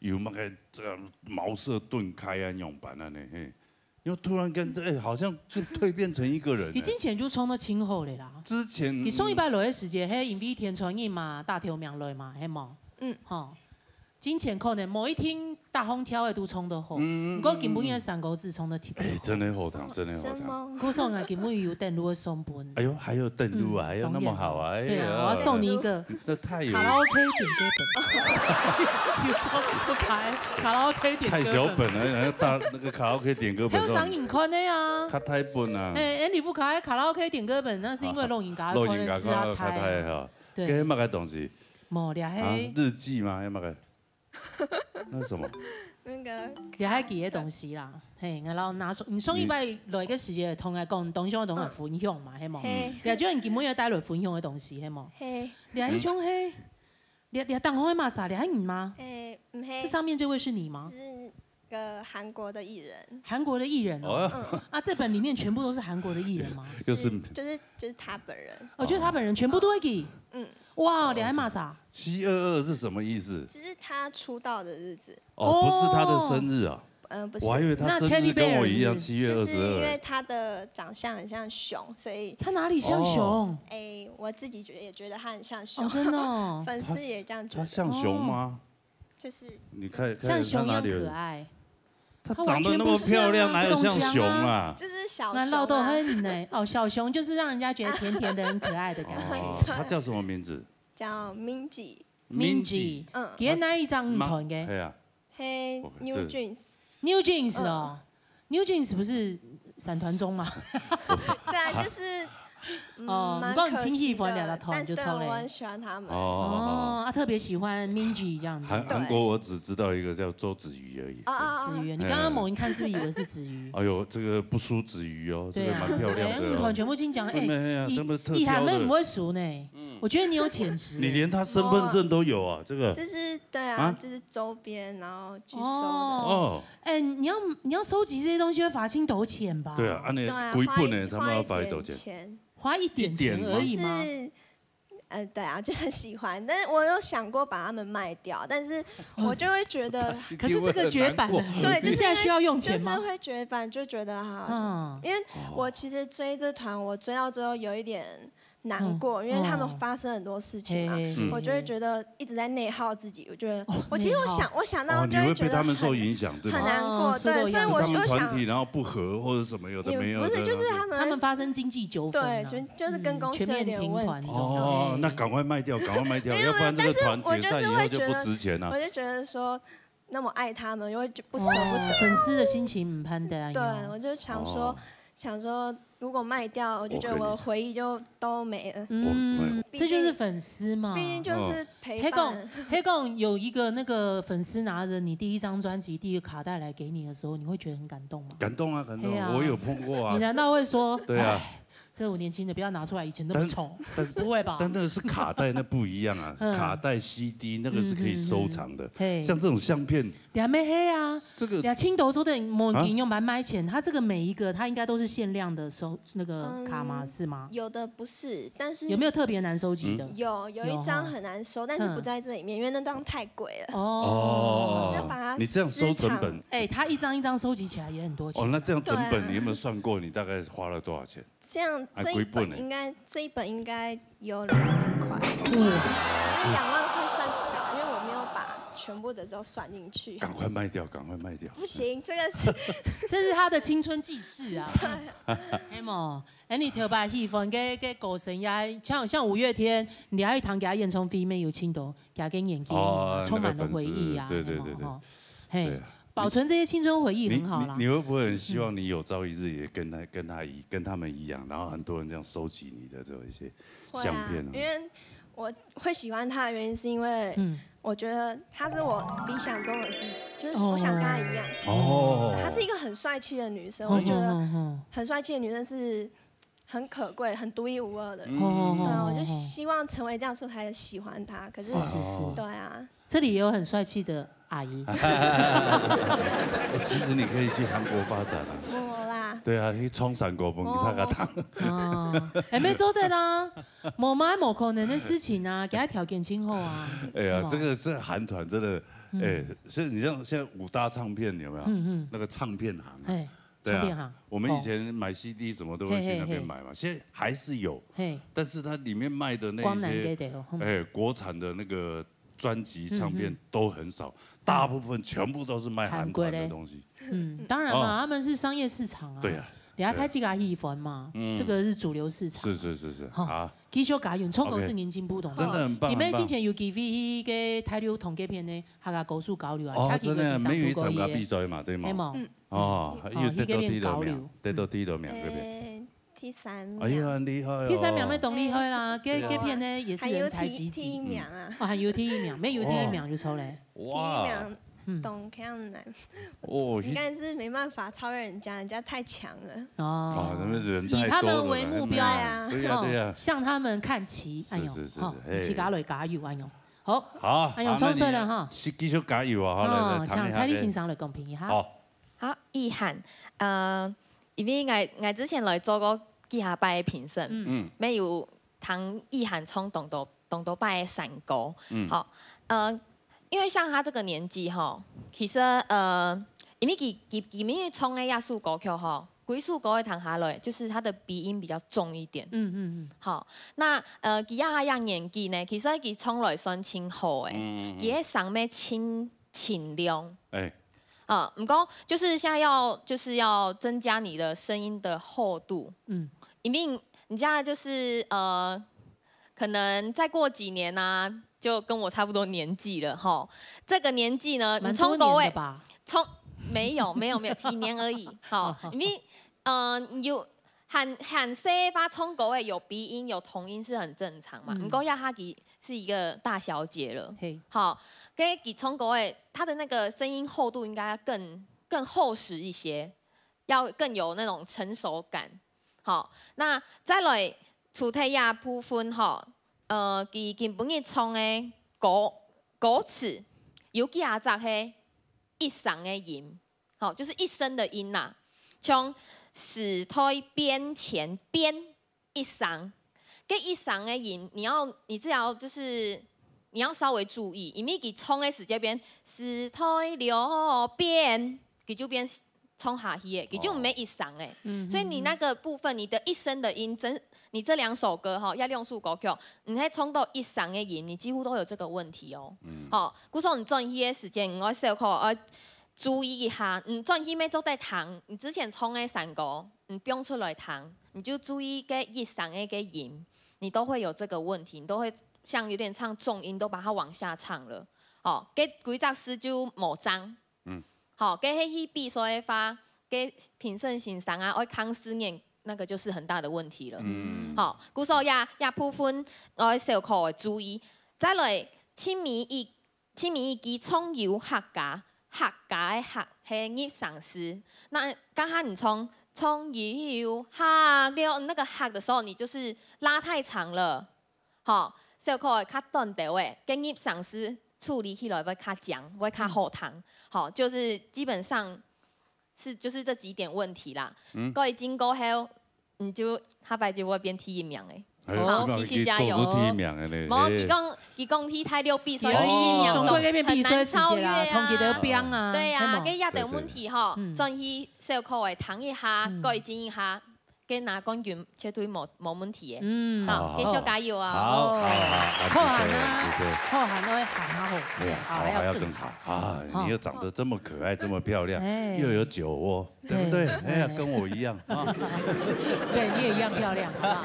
有麼个這個茅塞頓開啊，仰般啊呢，嘿。 又突然間，哎，好像就蛻變成一個人了。佢之前就唱到盡好了啦。之前，佢上一擺來个時節，係因為天穿日嘛，打頭名來嘛，係無？嗯。吼，之前可能無一定逐項調个都唱到好，嗯，嗯，毋過今晡日个山歌子唱到特別好。哎，真的好聽，真的好聽。什麼？故所啊，今晡日有登錄个送分。哎喲，還有登錄啊，嗯，還有那麼好啊，當然。哎呀。對啊，我要送你一個 這太有卡拉OK點歌本，就唱不開，卡拉OK點歌本。太小本了，然後大，那個卡拉OK點歌本還有上影看的啊。較大本啊。哎，Andy福卡卡拉OK點歌本，那是因為老人家看的，老人家看的，較大哈。對。這麼个東西？無，這係啊，日記嗎？那麼个？那是什麼？那個這係佢个東西啦。嘿，然後拿出，你上一擺來个時節，同𠊎講，當想同𠊎分享嘛，係無？嘿。這就你今晡日帶來分享个東西，係無？嘿。這係像係 你，你當好个麼儕？你還你嗎？誒，毋係。這上面這位是你嗎？是個韓國的藝人。韓國的藝人哦。哦。嗯。啊，這本裡面全部都是韓國的藝人嗎？又是，就是，就是他本人。哦，就是他本人，全部都會給。嗯。哇，你還麼儕？七二二是什麼意思？就是他出道的日子。哦，不是他的生日啊。哦。嗯，不是。我還以為他生日跟我一樣，那Teddy Bear是不是？七月二十二。就是因為他的長相很像熊，所以他哪裡像熊？哦。誒，我自己覺得，也覺得他很像熊。哦，真的哦。粉絲也這樣覺得。他，他像熊嗎？哦。就是你看，看像熊一樣可愛。他哪裡有？他長得那麼漂亮，他完全不是啊，哪有像熊啊？不懂講啊。就是小熊啊。難道都很呢？哦，小熊就是讓人家覺得甜甜的、很可愛的感覺。哦，他叫什麼名字？叫Minzy。Minzy。Minzy。嗯。佢係哪一張女團个？係啊。 嘿，我，New Jeans。New Jeans哦。嗯。New Jeans不是閃團中嗎？對啊，就是，嗯，哦，蠻可惜的，你講你親戚歡聊到團就錯嘞。但是，對，我很喜歡他們。哦，哦，哦。哦，啊，特別喜歡Minzy這樣子。韓，對。韓國我只知道一個叫周子瑜而已。哦，哦，哦。子瑜，你剛剛猛一看是不是以為是子瑜？哎喲，這個不輸子瑜哦，這個蠻漂亮的哦。對啊。哎，女團全部先講，哎，沒有，沒有，以，這麼特挑的。以韓妹不會輸呢。嗯。我覺得你有潛質。你連他身份證都有啊，這個。就是，對啊，啊？就是周邊，然後 去收的。哦。哦。哎，你要，你要收集這些東西會罰金多錢吧？對啊，恁呢，對啊，幾本呢，差不多要罰幾多錢？花一點錢。花一點錢而已嗎？就是，呃，對啊，就很喜歡，但是我有想過把它們賣掉，但是我就會覺得，可是這個絕版了，對，就是因為，你現在需要用錢嗎？就是會絕版，就覺得哈，嗯。因為我其實追這團，我追到最後有一點 難過，嗯。因為他們發生很多事情嘛，哦。嘿，嘿，嘿。我就會覺得一直在內耗自己，我覺得，哦，我其實我想，內耗。我想到就會覺得很，哦，你會被他們受影響，對嗎？很難過，哦，受到影響。對，所以我，是他們團體，我想，然後不和或者什麼有的沒有的，也不是，就是他們，他們發生經濟糾紛啊。對，就，就是跟公司有點問題。嗯，全面停團這種。哦，那趕快賣掉，趕快賣掉，沒有，要不然這個團解散以後就不值錢了。沒有，但是我就是會覺得，我就覺得說， 那麼愛他們，又會就不捨不得。哦，粉絲的心情毋盼得啊，對，有。我就想說，哦。想說如果賣掉，我就覺得我的回憶就都沒了。我，嗯，我，這就是粉絲嘛。畢竟就是陪伴。嗯。黑共，黑共有一個那個粉絲拿著你第一張專輯、第一個卡帶來給你的時候，你會覺得很感動嗎？感動啊，感動啊，對啊。我有碰過啊。你難道會說，對啊。唉， 這五年輕的不要拿出來，以前那麼醜。但，但，不會吧？但那個是卡帶，那不一樣啊。嗯。卡帶、C D，那個是可以收藏的。嗯，嗯，嗯。嘿。像這種相片，你還沒黑啊？這個你還青島做的，莫给用白买钱，啊？它這個每一個，它應該都是限量的收，那個卡嗎？嗯，是嗎？有的不是，但是有沒有特別難收集的？嗯。有，有一張很難收，有，有。但是不在這裡面，嗯。因為那張太貴了。哦。哦。就把它私藏。你這樣收成本。哎，它一張一張收集起來也很多錢。哦，那這樣成本，對啊。你有沒有算過，你大概花了多少錢？ 這樣，啊，這一本應該，幾本呢？這一本應該有兩萬塊。哇。只是兩萬塊算少，因為我沒有把全部的都算進去。趕快賣掉，趕快賣掉。不行，這個是這是他的青春記事啊。對。係無？哎，你頭擺喜歡个，个歌星也，像，像五月天，你還去聽佢演唱會，有聽到，佢个年紀，哦，充滿了回憶啊，那個粉絲，對，對，對，對。係無？吼。 嘿，對啊。保存這些青春回憶很好啦。你，你，你會不會很希望你有朝一日也跟他，跟他一，跟他們一樣，然後很多人這樣收集你的這一些相片啊？會啊，因為我會喜歡他的原因是因為，嗯。我覺得他是我理想中的自己，就是我想跟他一樣。哦。哦。他是一個很帥氣的女生，我覺得哦，哦，哦，哦。很帥氣的女生是很可贵、很独一无二的人。哦对啊，我就希望成为这样，所以才喜欢他。可是，是是是，对啊，这里也有很帅气的阿姨，哎，其实你可以去韩国发展啊。我啦，对啊，去冲韩国门给他个糖。哦，哎，没做对啦，我妈某可能的事情啊，给她条件今后啊，哎呀，是吗这个这韩团真的，哎，所以你像现在五大唱片有没有？嗯嗯，那个唱片行啊，哎，对啊唱片行，我们以前买 C D 什么都会去那边买嘛，现在还是有，嘿，但是它里面卖的那光南一些，给的哦，嗯哎，国产的那个专辑唱片都很少，大部分全部都是卖韩团的东西。嗯，当然嘛，他们是商业市场啊，对啊，你要开几个喜欢嘛，这个是主流市场，是是是是，好啊，继续加油，冲口是您进步懂吗？真的很棒里面很棒之前有机会去个大陆同个片呢，客家高速交流啊，哦，恰几个先生真的没有去参加都可以比赛嘛，对吗？哎？嘛，哦，哦因为得到去那边第六名交流，得到第六名这边。诶，第三名。哎呀，很厉害哦！第三名没懂厉害啦，对啊这这片呢也是还有人才第第一济济，名啊，哦，还有第一名，没有第一名就出来，第一哇，名嗯董康南，哦，应该是没办法超越人家，人家太强了。哦啊，，他们人以太多了他们为目标，啦对呀对呀哦，向他们看齐，哎呦，是是是哦，嘿起嘎来加油，哎呦，好，好，哎呦，好冲出来哈，那你继续加油啊！好，来哦，来，谈一下请蔡丽欣上来公平一下，好，好，意涵，呃，因為𠊎𠊎之前來做過幾下擺个評審，嗯嗯沒有聽意涵唱當多當多擺个山歌，嗯好，呃，因為像他這個年紀吼，其實呃，因為佢佢佢因為唱个這首歌曲吼，歸首歌个聽下來，就是他的鼻音比較重一點。嗯嗯好，那呃，佢這下這年紀呢，其實佢唱來算真好誒，嗯佢个聲咩真清亮。哎，啊，毋過就是現在要就是要增加你的聲音的厚度，嗯因為你現在就是呃，可能再過幾年啊，就跟我差不多年紀了吼。這個年紀呢，嗯，你唱歌會蠻多年的吧？唱沒有沒有沒有幾年而已，好，因為呃，有很很細个唱歌个有鼻音有童音是很正常嘛，嗯毋過這下佢是一個大小姐了，嘿，好，跟佢唱歌个，他的那個聲音厚度應該要更更厚實一些，要更有那種成熟感。好，那再來除忒這部分吼，呃，佢今晡日唱个歌歌詞有幾下隻係一聲个音，好，就是一聲的音呐，像時代變遷變一聲，這一聲个音，你要你只要就是你要稍微注意，因為佢唱个時節變時代了變，佢就變唱下去个，佢就毋係一聲个。嗯所以你那個部分，你的一聲的音，真你這兩首歌哈，這兩首歌曲，你係唱到一聲个音，你幾乎都有這個問題哦。嗯好，故所你轉去个時間，你愛小可愛注意一下，你轉去乜做得聽，你之前唱个山歌，你放出來聽，你就注意該一聲个个音，你都會有這個問題，你都會像有點像重音，都把它往下唱了。哦，該規隻字就無正。嗯好，該係去比賽个話，該評審先生啊，愛看字眼，那個就是很大的問題了。嗯好，故所這這部分愛小可个注意。再來，清明一清明一句唱有客家，客家个客係入聲字。那剛剛你唱唱有客了，那個客的時候，你就是拉太長了。好，小可个較短兜个，該入聲字處理起來會較靚，會較好聽。好，就是基本上是就是這幾點問題啦。嗯改進過後，你就下擺就會變第一名誒。哎好你繼續加油做出第一名个呢。無，哎佢講佢講去第六比，所以哦第一名總歸該片比賽很難超越時節啦，同佢兜啊。拚啊，對啊，係無該這兜問題吼嗯，轉去小可个聽一下嗯，改進一下，該拿冠軍絕對無無問題个。嗯，好，繼續加油啊！好好好，好啊，谢谢谢谢。好啊，那會喊他吼，哎呀，好，好，还要更更好啊！好你又长得这么可爱，这么漂亮，哎又有酒窝，对不对？哎呀，跟我一样啊！對，你也一樣漂亮，好不好？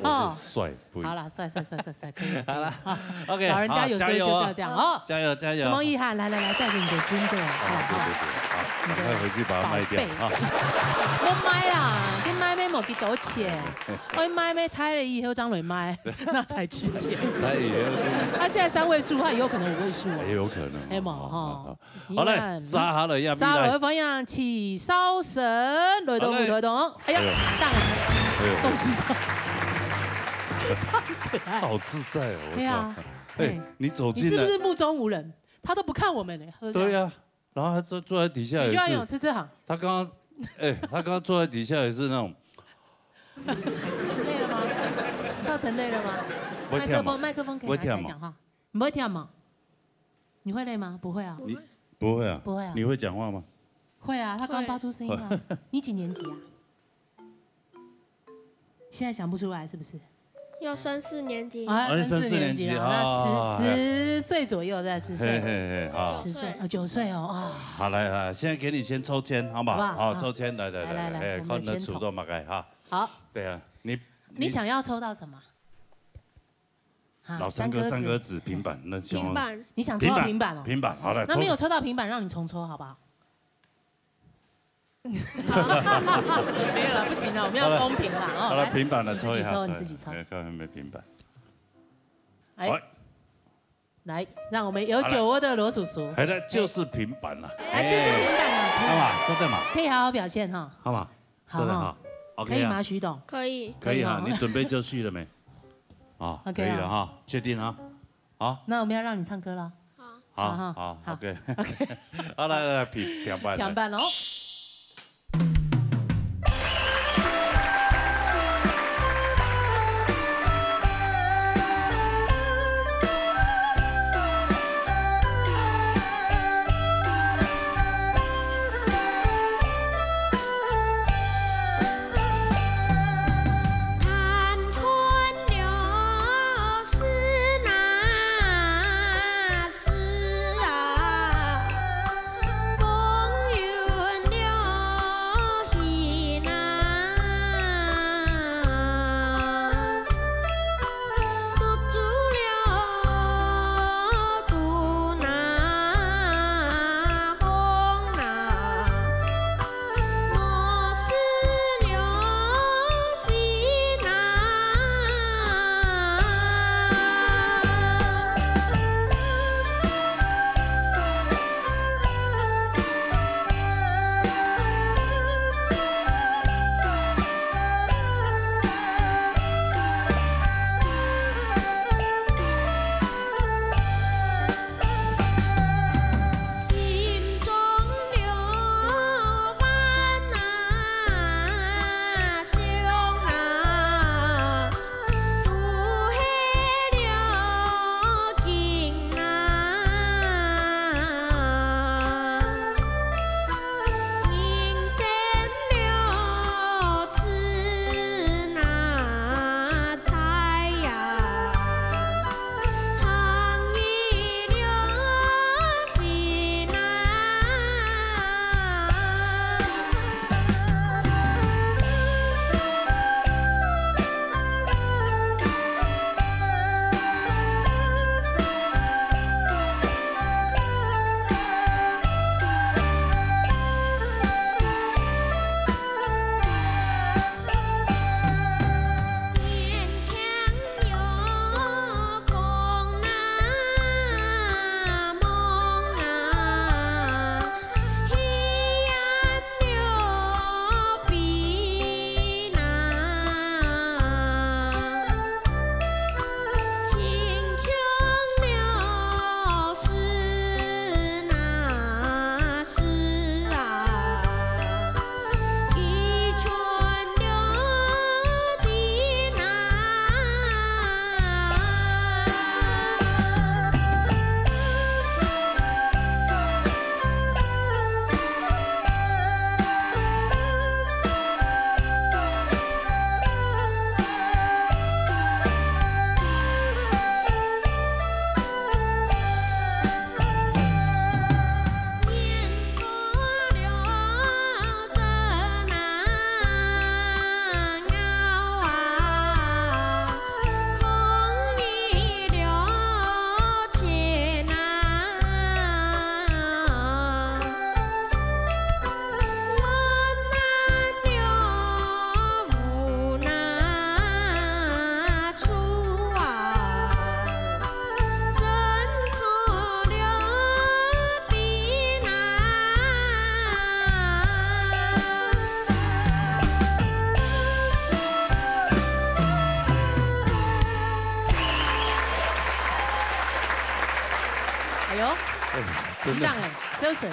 我哦是帅，不一样。好了，帥帥帥帥帥，可以了，可以了。 OK，老人家有時候就是要這樣哦。加油加油！什麼意涵？來來來，帶給你的軍隊啊，对啊。对对，好，赶快回去把它卖掉啊！我賣啦，跟賣咩有幾多錢？我買買大了以後正來買，那才值錢。他以後就他現在三位數，他以後可能五位數哦。也有可能哦。係無？吼。好，好，好。好，來，你看，沙哈了呀，沙哈了，歡迎徐少神，來動，好嘞。來動。哎呀，哎呦。當然，哎呦。恭喜上。好自在哦，我操。對啊。哎，哎。你走进来。你是不是目中无人？他都不看我们呢，喝茶。对呀，然后他坐，坐在底下也是。你就要用吃吃好。他刚刚，哎，他刚刚坐在底下也是那种。累了吗？少成累了吗？不会跳吗？麦克风，麦克风给他才讲话。不会跳吗？你会累吗？不会啊。你，不会啊。不会啊。你会讲话吗？会啊，他刚发出声音啊。会。你几年级啊？现在想不出来是不是？要三四年级。啊，哎，三四年级了，三四年级，那十，啊，十岁左右，在十岁。嘿，嘿，嘿，好。十岁，啊，九岁哦，啊。好，来，来，现在给你先抽签，好不好？好不好？好，好。抽签，来，来，来，来，来，来，哎，我们先投。看你抽到哪个，哈。好。对啊，你，你想要抽到什么？啊，老三哥，三哥子。三哥子平板，那就平板。你想抽到平板哦？平板，平板，好，来，那没有抽。抽到平板，让你重抽好不好？没有了，不行了，我们要公平啦，哦，好了，好了，来，平板了，你自己抽，抽一下，你自己抽。哎，看有没有平板。哎。哎。来，让我们有酒窝的罗叔叔。好了，哎，就是平板了。哎，就是平板了，可以。好嘛，真的嘛。可以好好表现哈。好嘛，好，真的哈。好。OK 啊。可以吗，徐董？可以。可以哈，可以哈。你准备就绪了没？啊，OK啊。可以了哈，确定哈。好。那我们要让你唱歌了。好。好，好，好，好。OK。OK。好，来，来，来，平，平板，来。平板哦。真的。适当哎，Selson，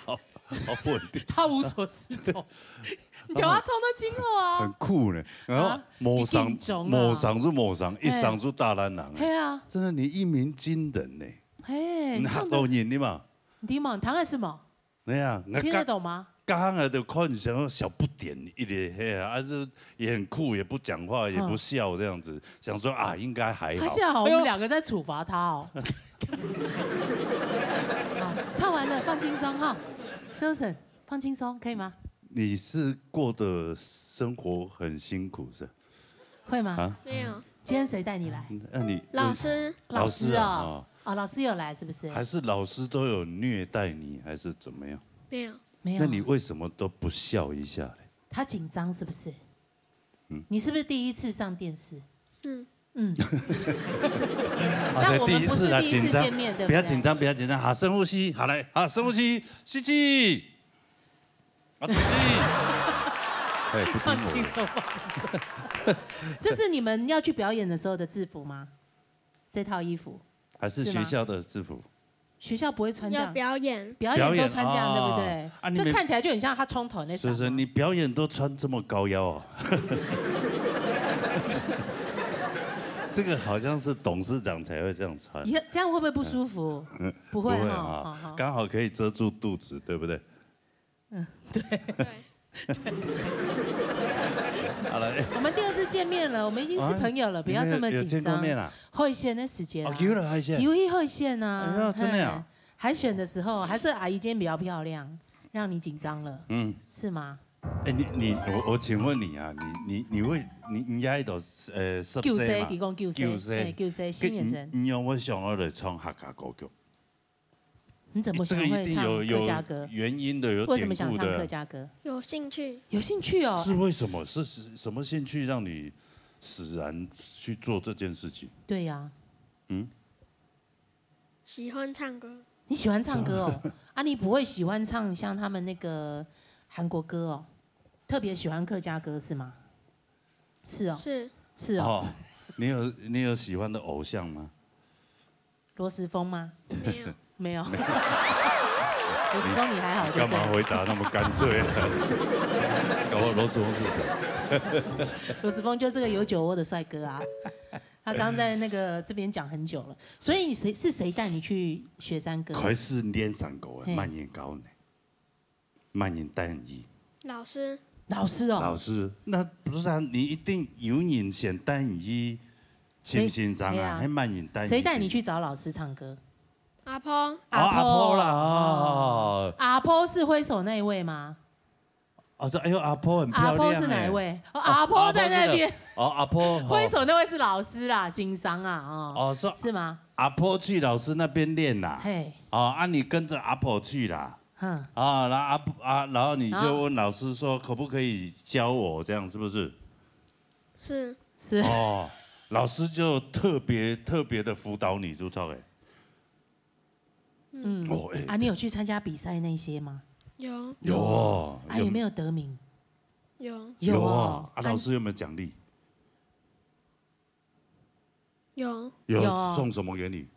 好，好稳定。他无所适从，你调他唱都今后啊。很酷呢。然后啊，某上，你紧张啊。某上就某上，一上就大男人。嘿啊。真的，你一鸣惊人呢。嘿，你吓到人的嘛？你嘛，当然是嘛。对啊，你听得懂吗？刚刚的看你像小不点一点，嘿啊，啊，就也很酷，也不讲话，也不笑这样子，想说啊，应该还好。他现在好，我们两个在处罚他哦。好，唱完了，放轻松哈，Susan，放轻松，可以吗？你是过得生活很辛苦是？会吗？啊？没有。今天谁带你来？那你老师。老师啊，老师啊，哦。哦，老师有来是不是？还是老师都有虐待你，还是怎么样？没有。没有。那你为什么都不笑一下嘞？他紧张是不是？嗯。你是不是第一次上电视？嗯。嗯。啊，但我们不是第一次见面，对不对？不要紧张，不要紧张，好，深呼吸，好，来，好，深呼吸，吸气。啊，吐气。哎，不听我的。放轻松，放轻松。这是你们要去表演的时候的制服吗？这套衣服？还是学校的制服？是吗？学校不会穿这样。要表演。表演都穿这样，表演，对不对？哦。啊，你们这看起来就很像他冲头那场啊。是，是，你表演都穿这么高腰啊？这个好像是董事长才会这样穿。你看这样会不会不舒服？嗯。不会哈，不会啊，好，好。刚好可以遮住肚子，对不对？嗯，对。对。好了，哎。我们第二次见面了，我们已经是朋友了，啊，不要这么紧张。你们有，有见过面啊？海选的时间啊。哦，有了海选。有一海选啊。哎呀，真的啊。嘿，海选的时候，还是阿姨今天比较漂亮，让你紧张了，嗯。是吗？哎，你，你，我，我请问你啊，你，你，你会，你，你也有，呃，十岁嘛？九岁，你讲九岁，九岁。嘿，九岁，新学生。你，你有没有想要来唱客家歌曲？ 你怎么想会唱客家歌？这个一定有，有原因的，有典故的。为什么想唱客家歌？有兴趣。有兴趣哦。是为什么？是，是什么兴趣让你使然去做这件事情？对呀。嗯？喜欢唱歌。你喜欢唱歌哦？啊，你不会喜欢唱像他们那个韩国歌哦？特别喜欢客家歌是吗？是哦。是。是哦。哦，你有，你有喜欢的偶像吗？ 罗时丰吗？没有。没有。罗时丰你还好，对不对？干嘛回答那么干脆啊？搞不好罗时丰是谁？罗时丰就这个有酒窝的帅哥啊。他刚在那个这边讲很久了，所以你谁，是谁带你去学山歌？佢係練山歌个，嘿。慢慢教呢。 慢慢等你。老师。老师哦。老师，那不是啊，你一定有人先带你去请先生啊，谁？嘿啊。还慢慢等你。谁带你去找老师唱歌？阿婆。哦，阿婆啦，哦。阿婆是挥手那一位吗？哦，说，哎呦，阿婆很漂亮哎。阿婆是哪一位？哦，哦，阿婆在那边。阿婆是个，哦，阿婆，哦。挥手那位是老师啦，先生啊，哦。哦，说是吗？阿婆去老师那边练啦。嘿。哦，啊，你跟着阿婆去啦。 哼。啊，然后阿婆，啊，然后你就问老师说，可不可以教我，这样是不是？是。是。哦，老师就特别，特别的辅导你，就对了。嗯。哦，哎，啊，你有去参加比赛那些吗？有。有哦，啊，有没有得名？有。有哦。有哦，啊，啊，老师有没有奖励？ 有。有，有。送什么给你？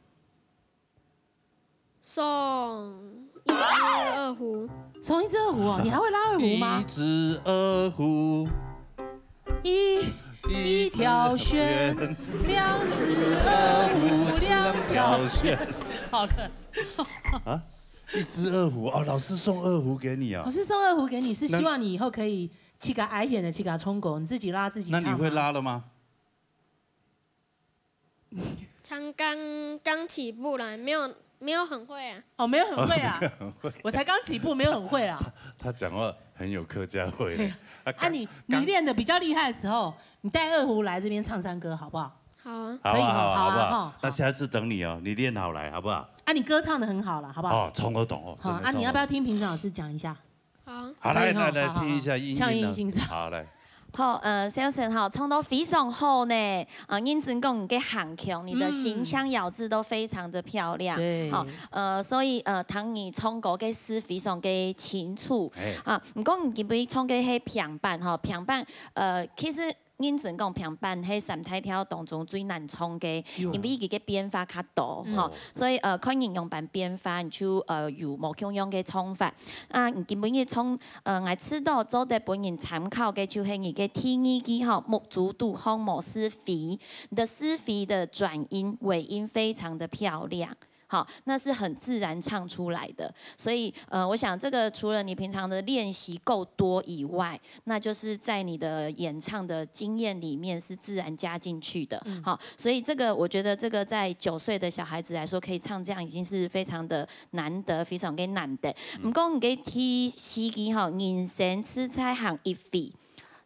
送一只二胡。送一只二胡哦，你还会拉二胡吗？一只二胡。一，一条弦，两只二胡，两条弦。好了。啊？一只二胡哦，老师送二胡给你啊。老师送二胡给你，是希望你以后可以自家愛弦个自家唱歌，你自己拉自己唱吗？那你会拉了吗？ 刚，刚，刚起步啦，没有，没有很会啊。哦，没有很会啊。没有很会。我才刚起步，没有很会啦。他，他讲话很有客家味。嘿。啊，啊，你，刚，你练得比较厉害的时候，你带二胡来这边唱山歌好不好？好啊。可以哦，好啊，好啊，好不好？好啊，哈。那下次等你哦，你练好来好不好？啊，你歌唱得很好了，好不好？哦，唱得懂哦，好，真的唱得懂。啊，你要不要听评审老师讲一下？ 好。好，来，可以吼，来，来，好，好，听一下好。音，音呢？像音欣赏。好，来。好，呃，Selson吼，唱到非常好呢。啊，认真讲，你个行腔，你的形腔咬字都非常的漂亮。嗯。对。好，呃，所以，呃，听你唱歌个字非常个清楚。哎。啊，毋过你今晡日唱个係平板吼，平板，呃，其实認真講，平板係三大調當中最難唱个，因為佢个變化較多，吼。所以，呃，看人仰般變化，你就，呃，有無共樣个唱法。啊，你今晡日唱，呃，𠊎試著做得分人參考个，就係你个第二句吼，目珠肚項無是非，你的是非的轉音尾音非常的漂亮。 好，那是很自然唱出來的。所以，呃，我想這個除了你平常的練習夠多以外，那就是在你的演唱的經驗裡面是自然加進去的。好，所以這個我覺得這個在九歲的小孩子來說可以唱這樣已經是非常的難得，非常的難得。毋過你个第四句吼，人生自在行一回，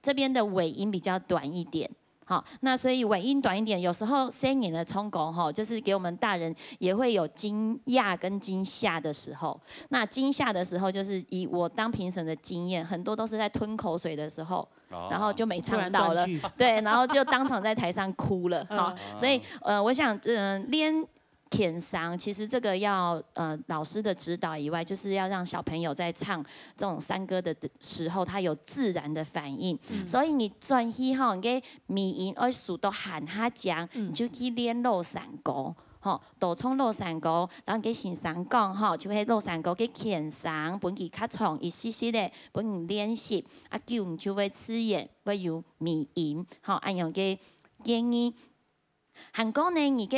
這邊的尾音比較短一點。 好，那所以尾音短一點，有時候細人仔唱歌吼，就是給我們大人也會有驚訝跟驚嚇的時候。那驚嚇的時候，就是以我當評審的經驗，很多都是在吞口水的時候，然後就沒唱到了，對，然後就當場在台上哭了，哈。所以，呃，我想，嗯，練 天生，其實這個要，呃，老師的指導以外，就是要讓小朋友在唱這種山歌的時候，他有自然的反應。所以你轉去吼，你个尾音愛收到還較靚，你就去練老山歌。吼，多唱老山歌，然後你个先生講吼，就係老山歌个天生，分佢較長一息息咧，分你練習，啊久你就會自然會有尾音，吼，恁樣个建議。 還過呢，你个，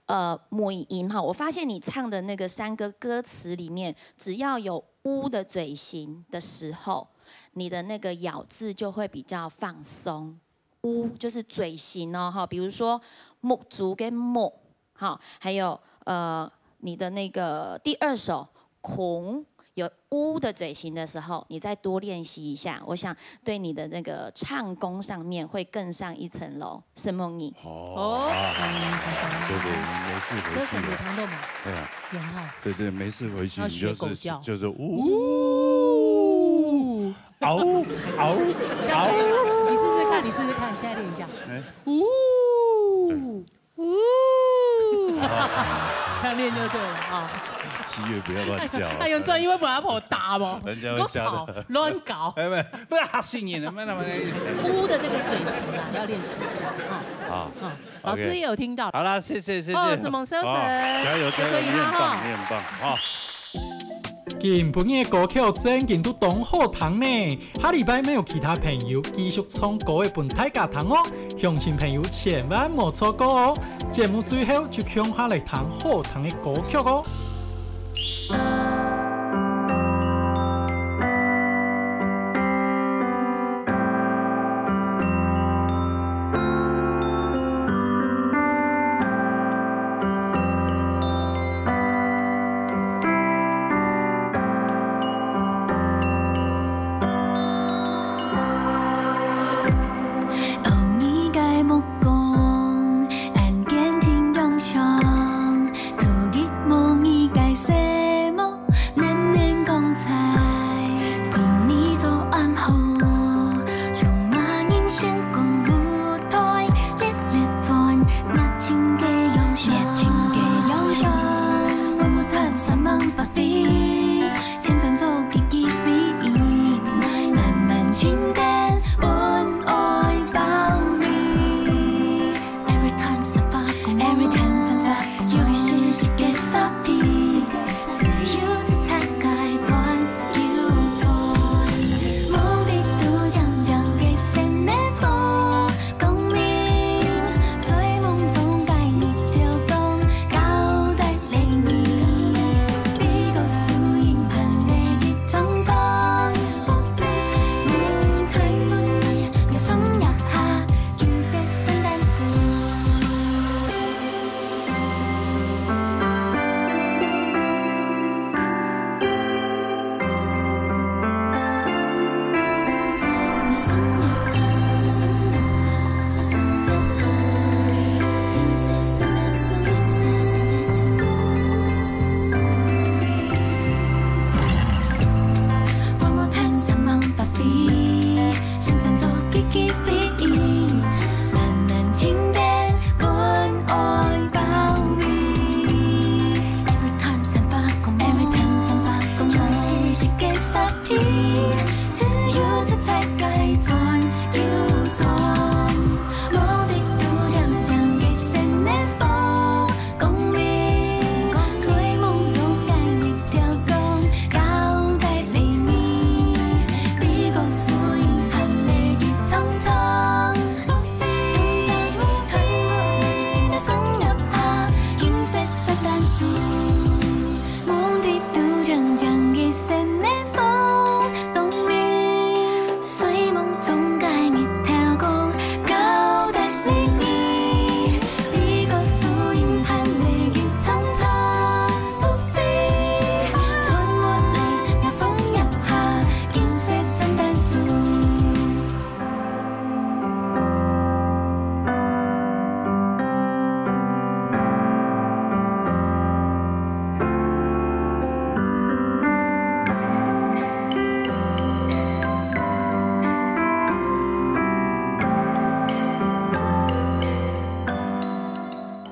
呃，尾音哈，我發現你唱的那個山歌歌詞裡面，只要有烏的嘴型的時候，你的那個咬字就會比較放鬆。烏就是嘴型哦，哈，比如說目珠跟目，哈，還有，呃，你的那個第二首 空，有烏的嘴型的時候，你再多練習一下，我想對你的那個唱功上面會更上一層樓。承蒙你。哦，三年前三年，对对，没事回去了。有听到吗？哎呀，有哈。对对，没事回去要你就是学狗叫就是呜，嗷嗷这样可以吗？你试试看，你试试看，现在练一下。哎呜，呜，这样练就对了啊。七月不要乱叫啊。哎，用专业会把他婆打吗？人家会吓到给我吵，乱搞。哎，不，不要吓死人了，没那么。呜的那个嘴型啊，要练习一下哈。好，好，老师也有听到。好啦，谢谢谢谢。哦，什么 Selson 好加油加油，就可以了你很棒，哈你很棒，好。今晡日个歌曲真經都當好聽呢，下禮拜還有其他朋友繼續唱歌个分大家聽哦，鄉親朋友千萬莫錯過哦。節目最後就共下來聽好聽个歌曲哦。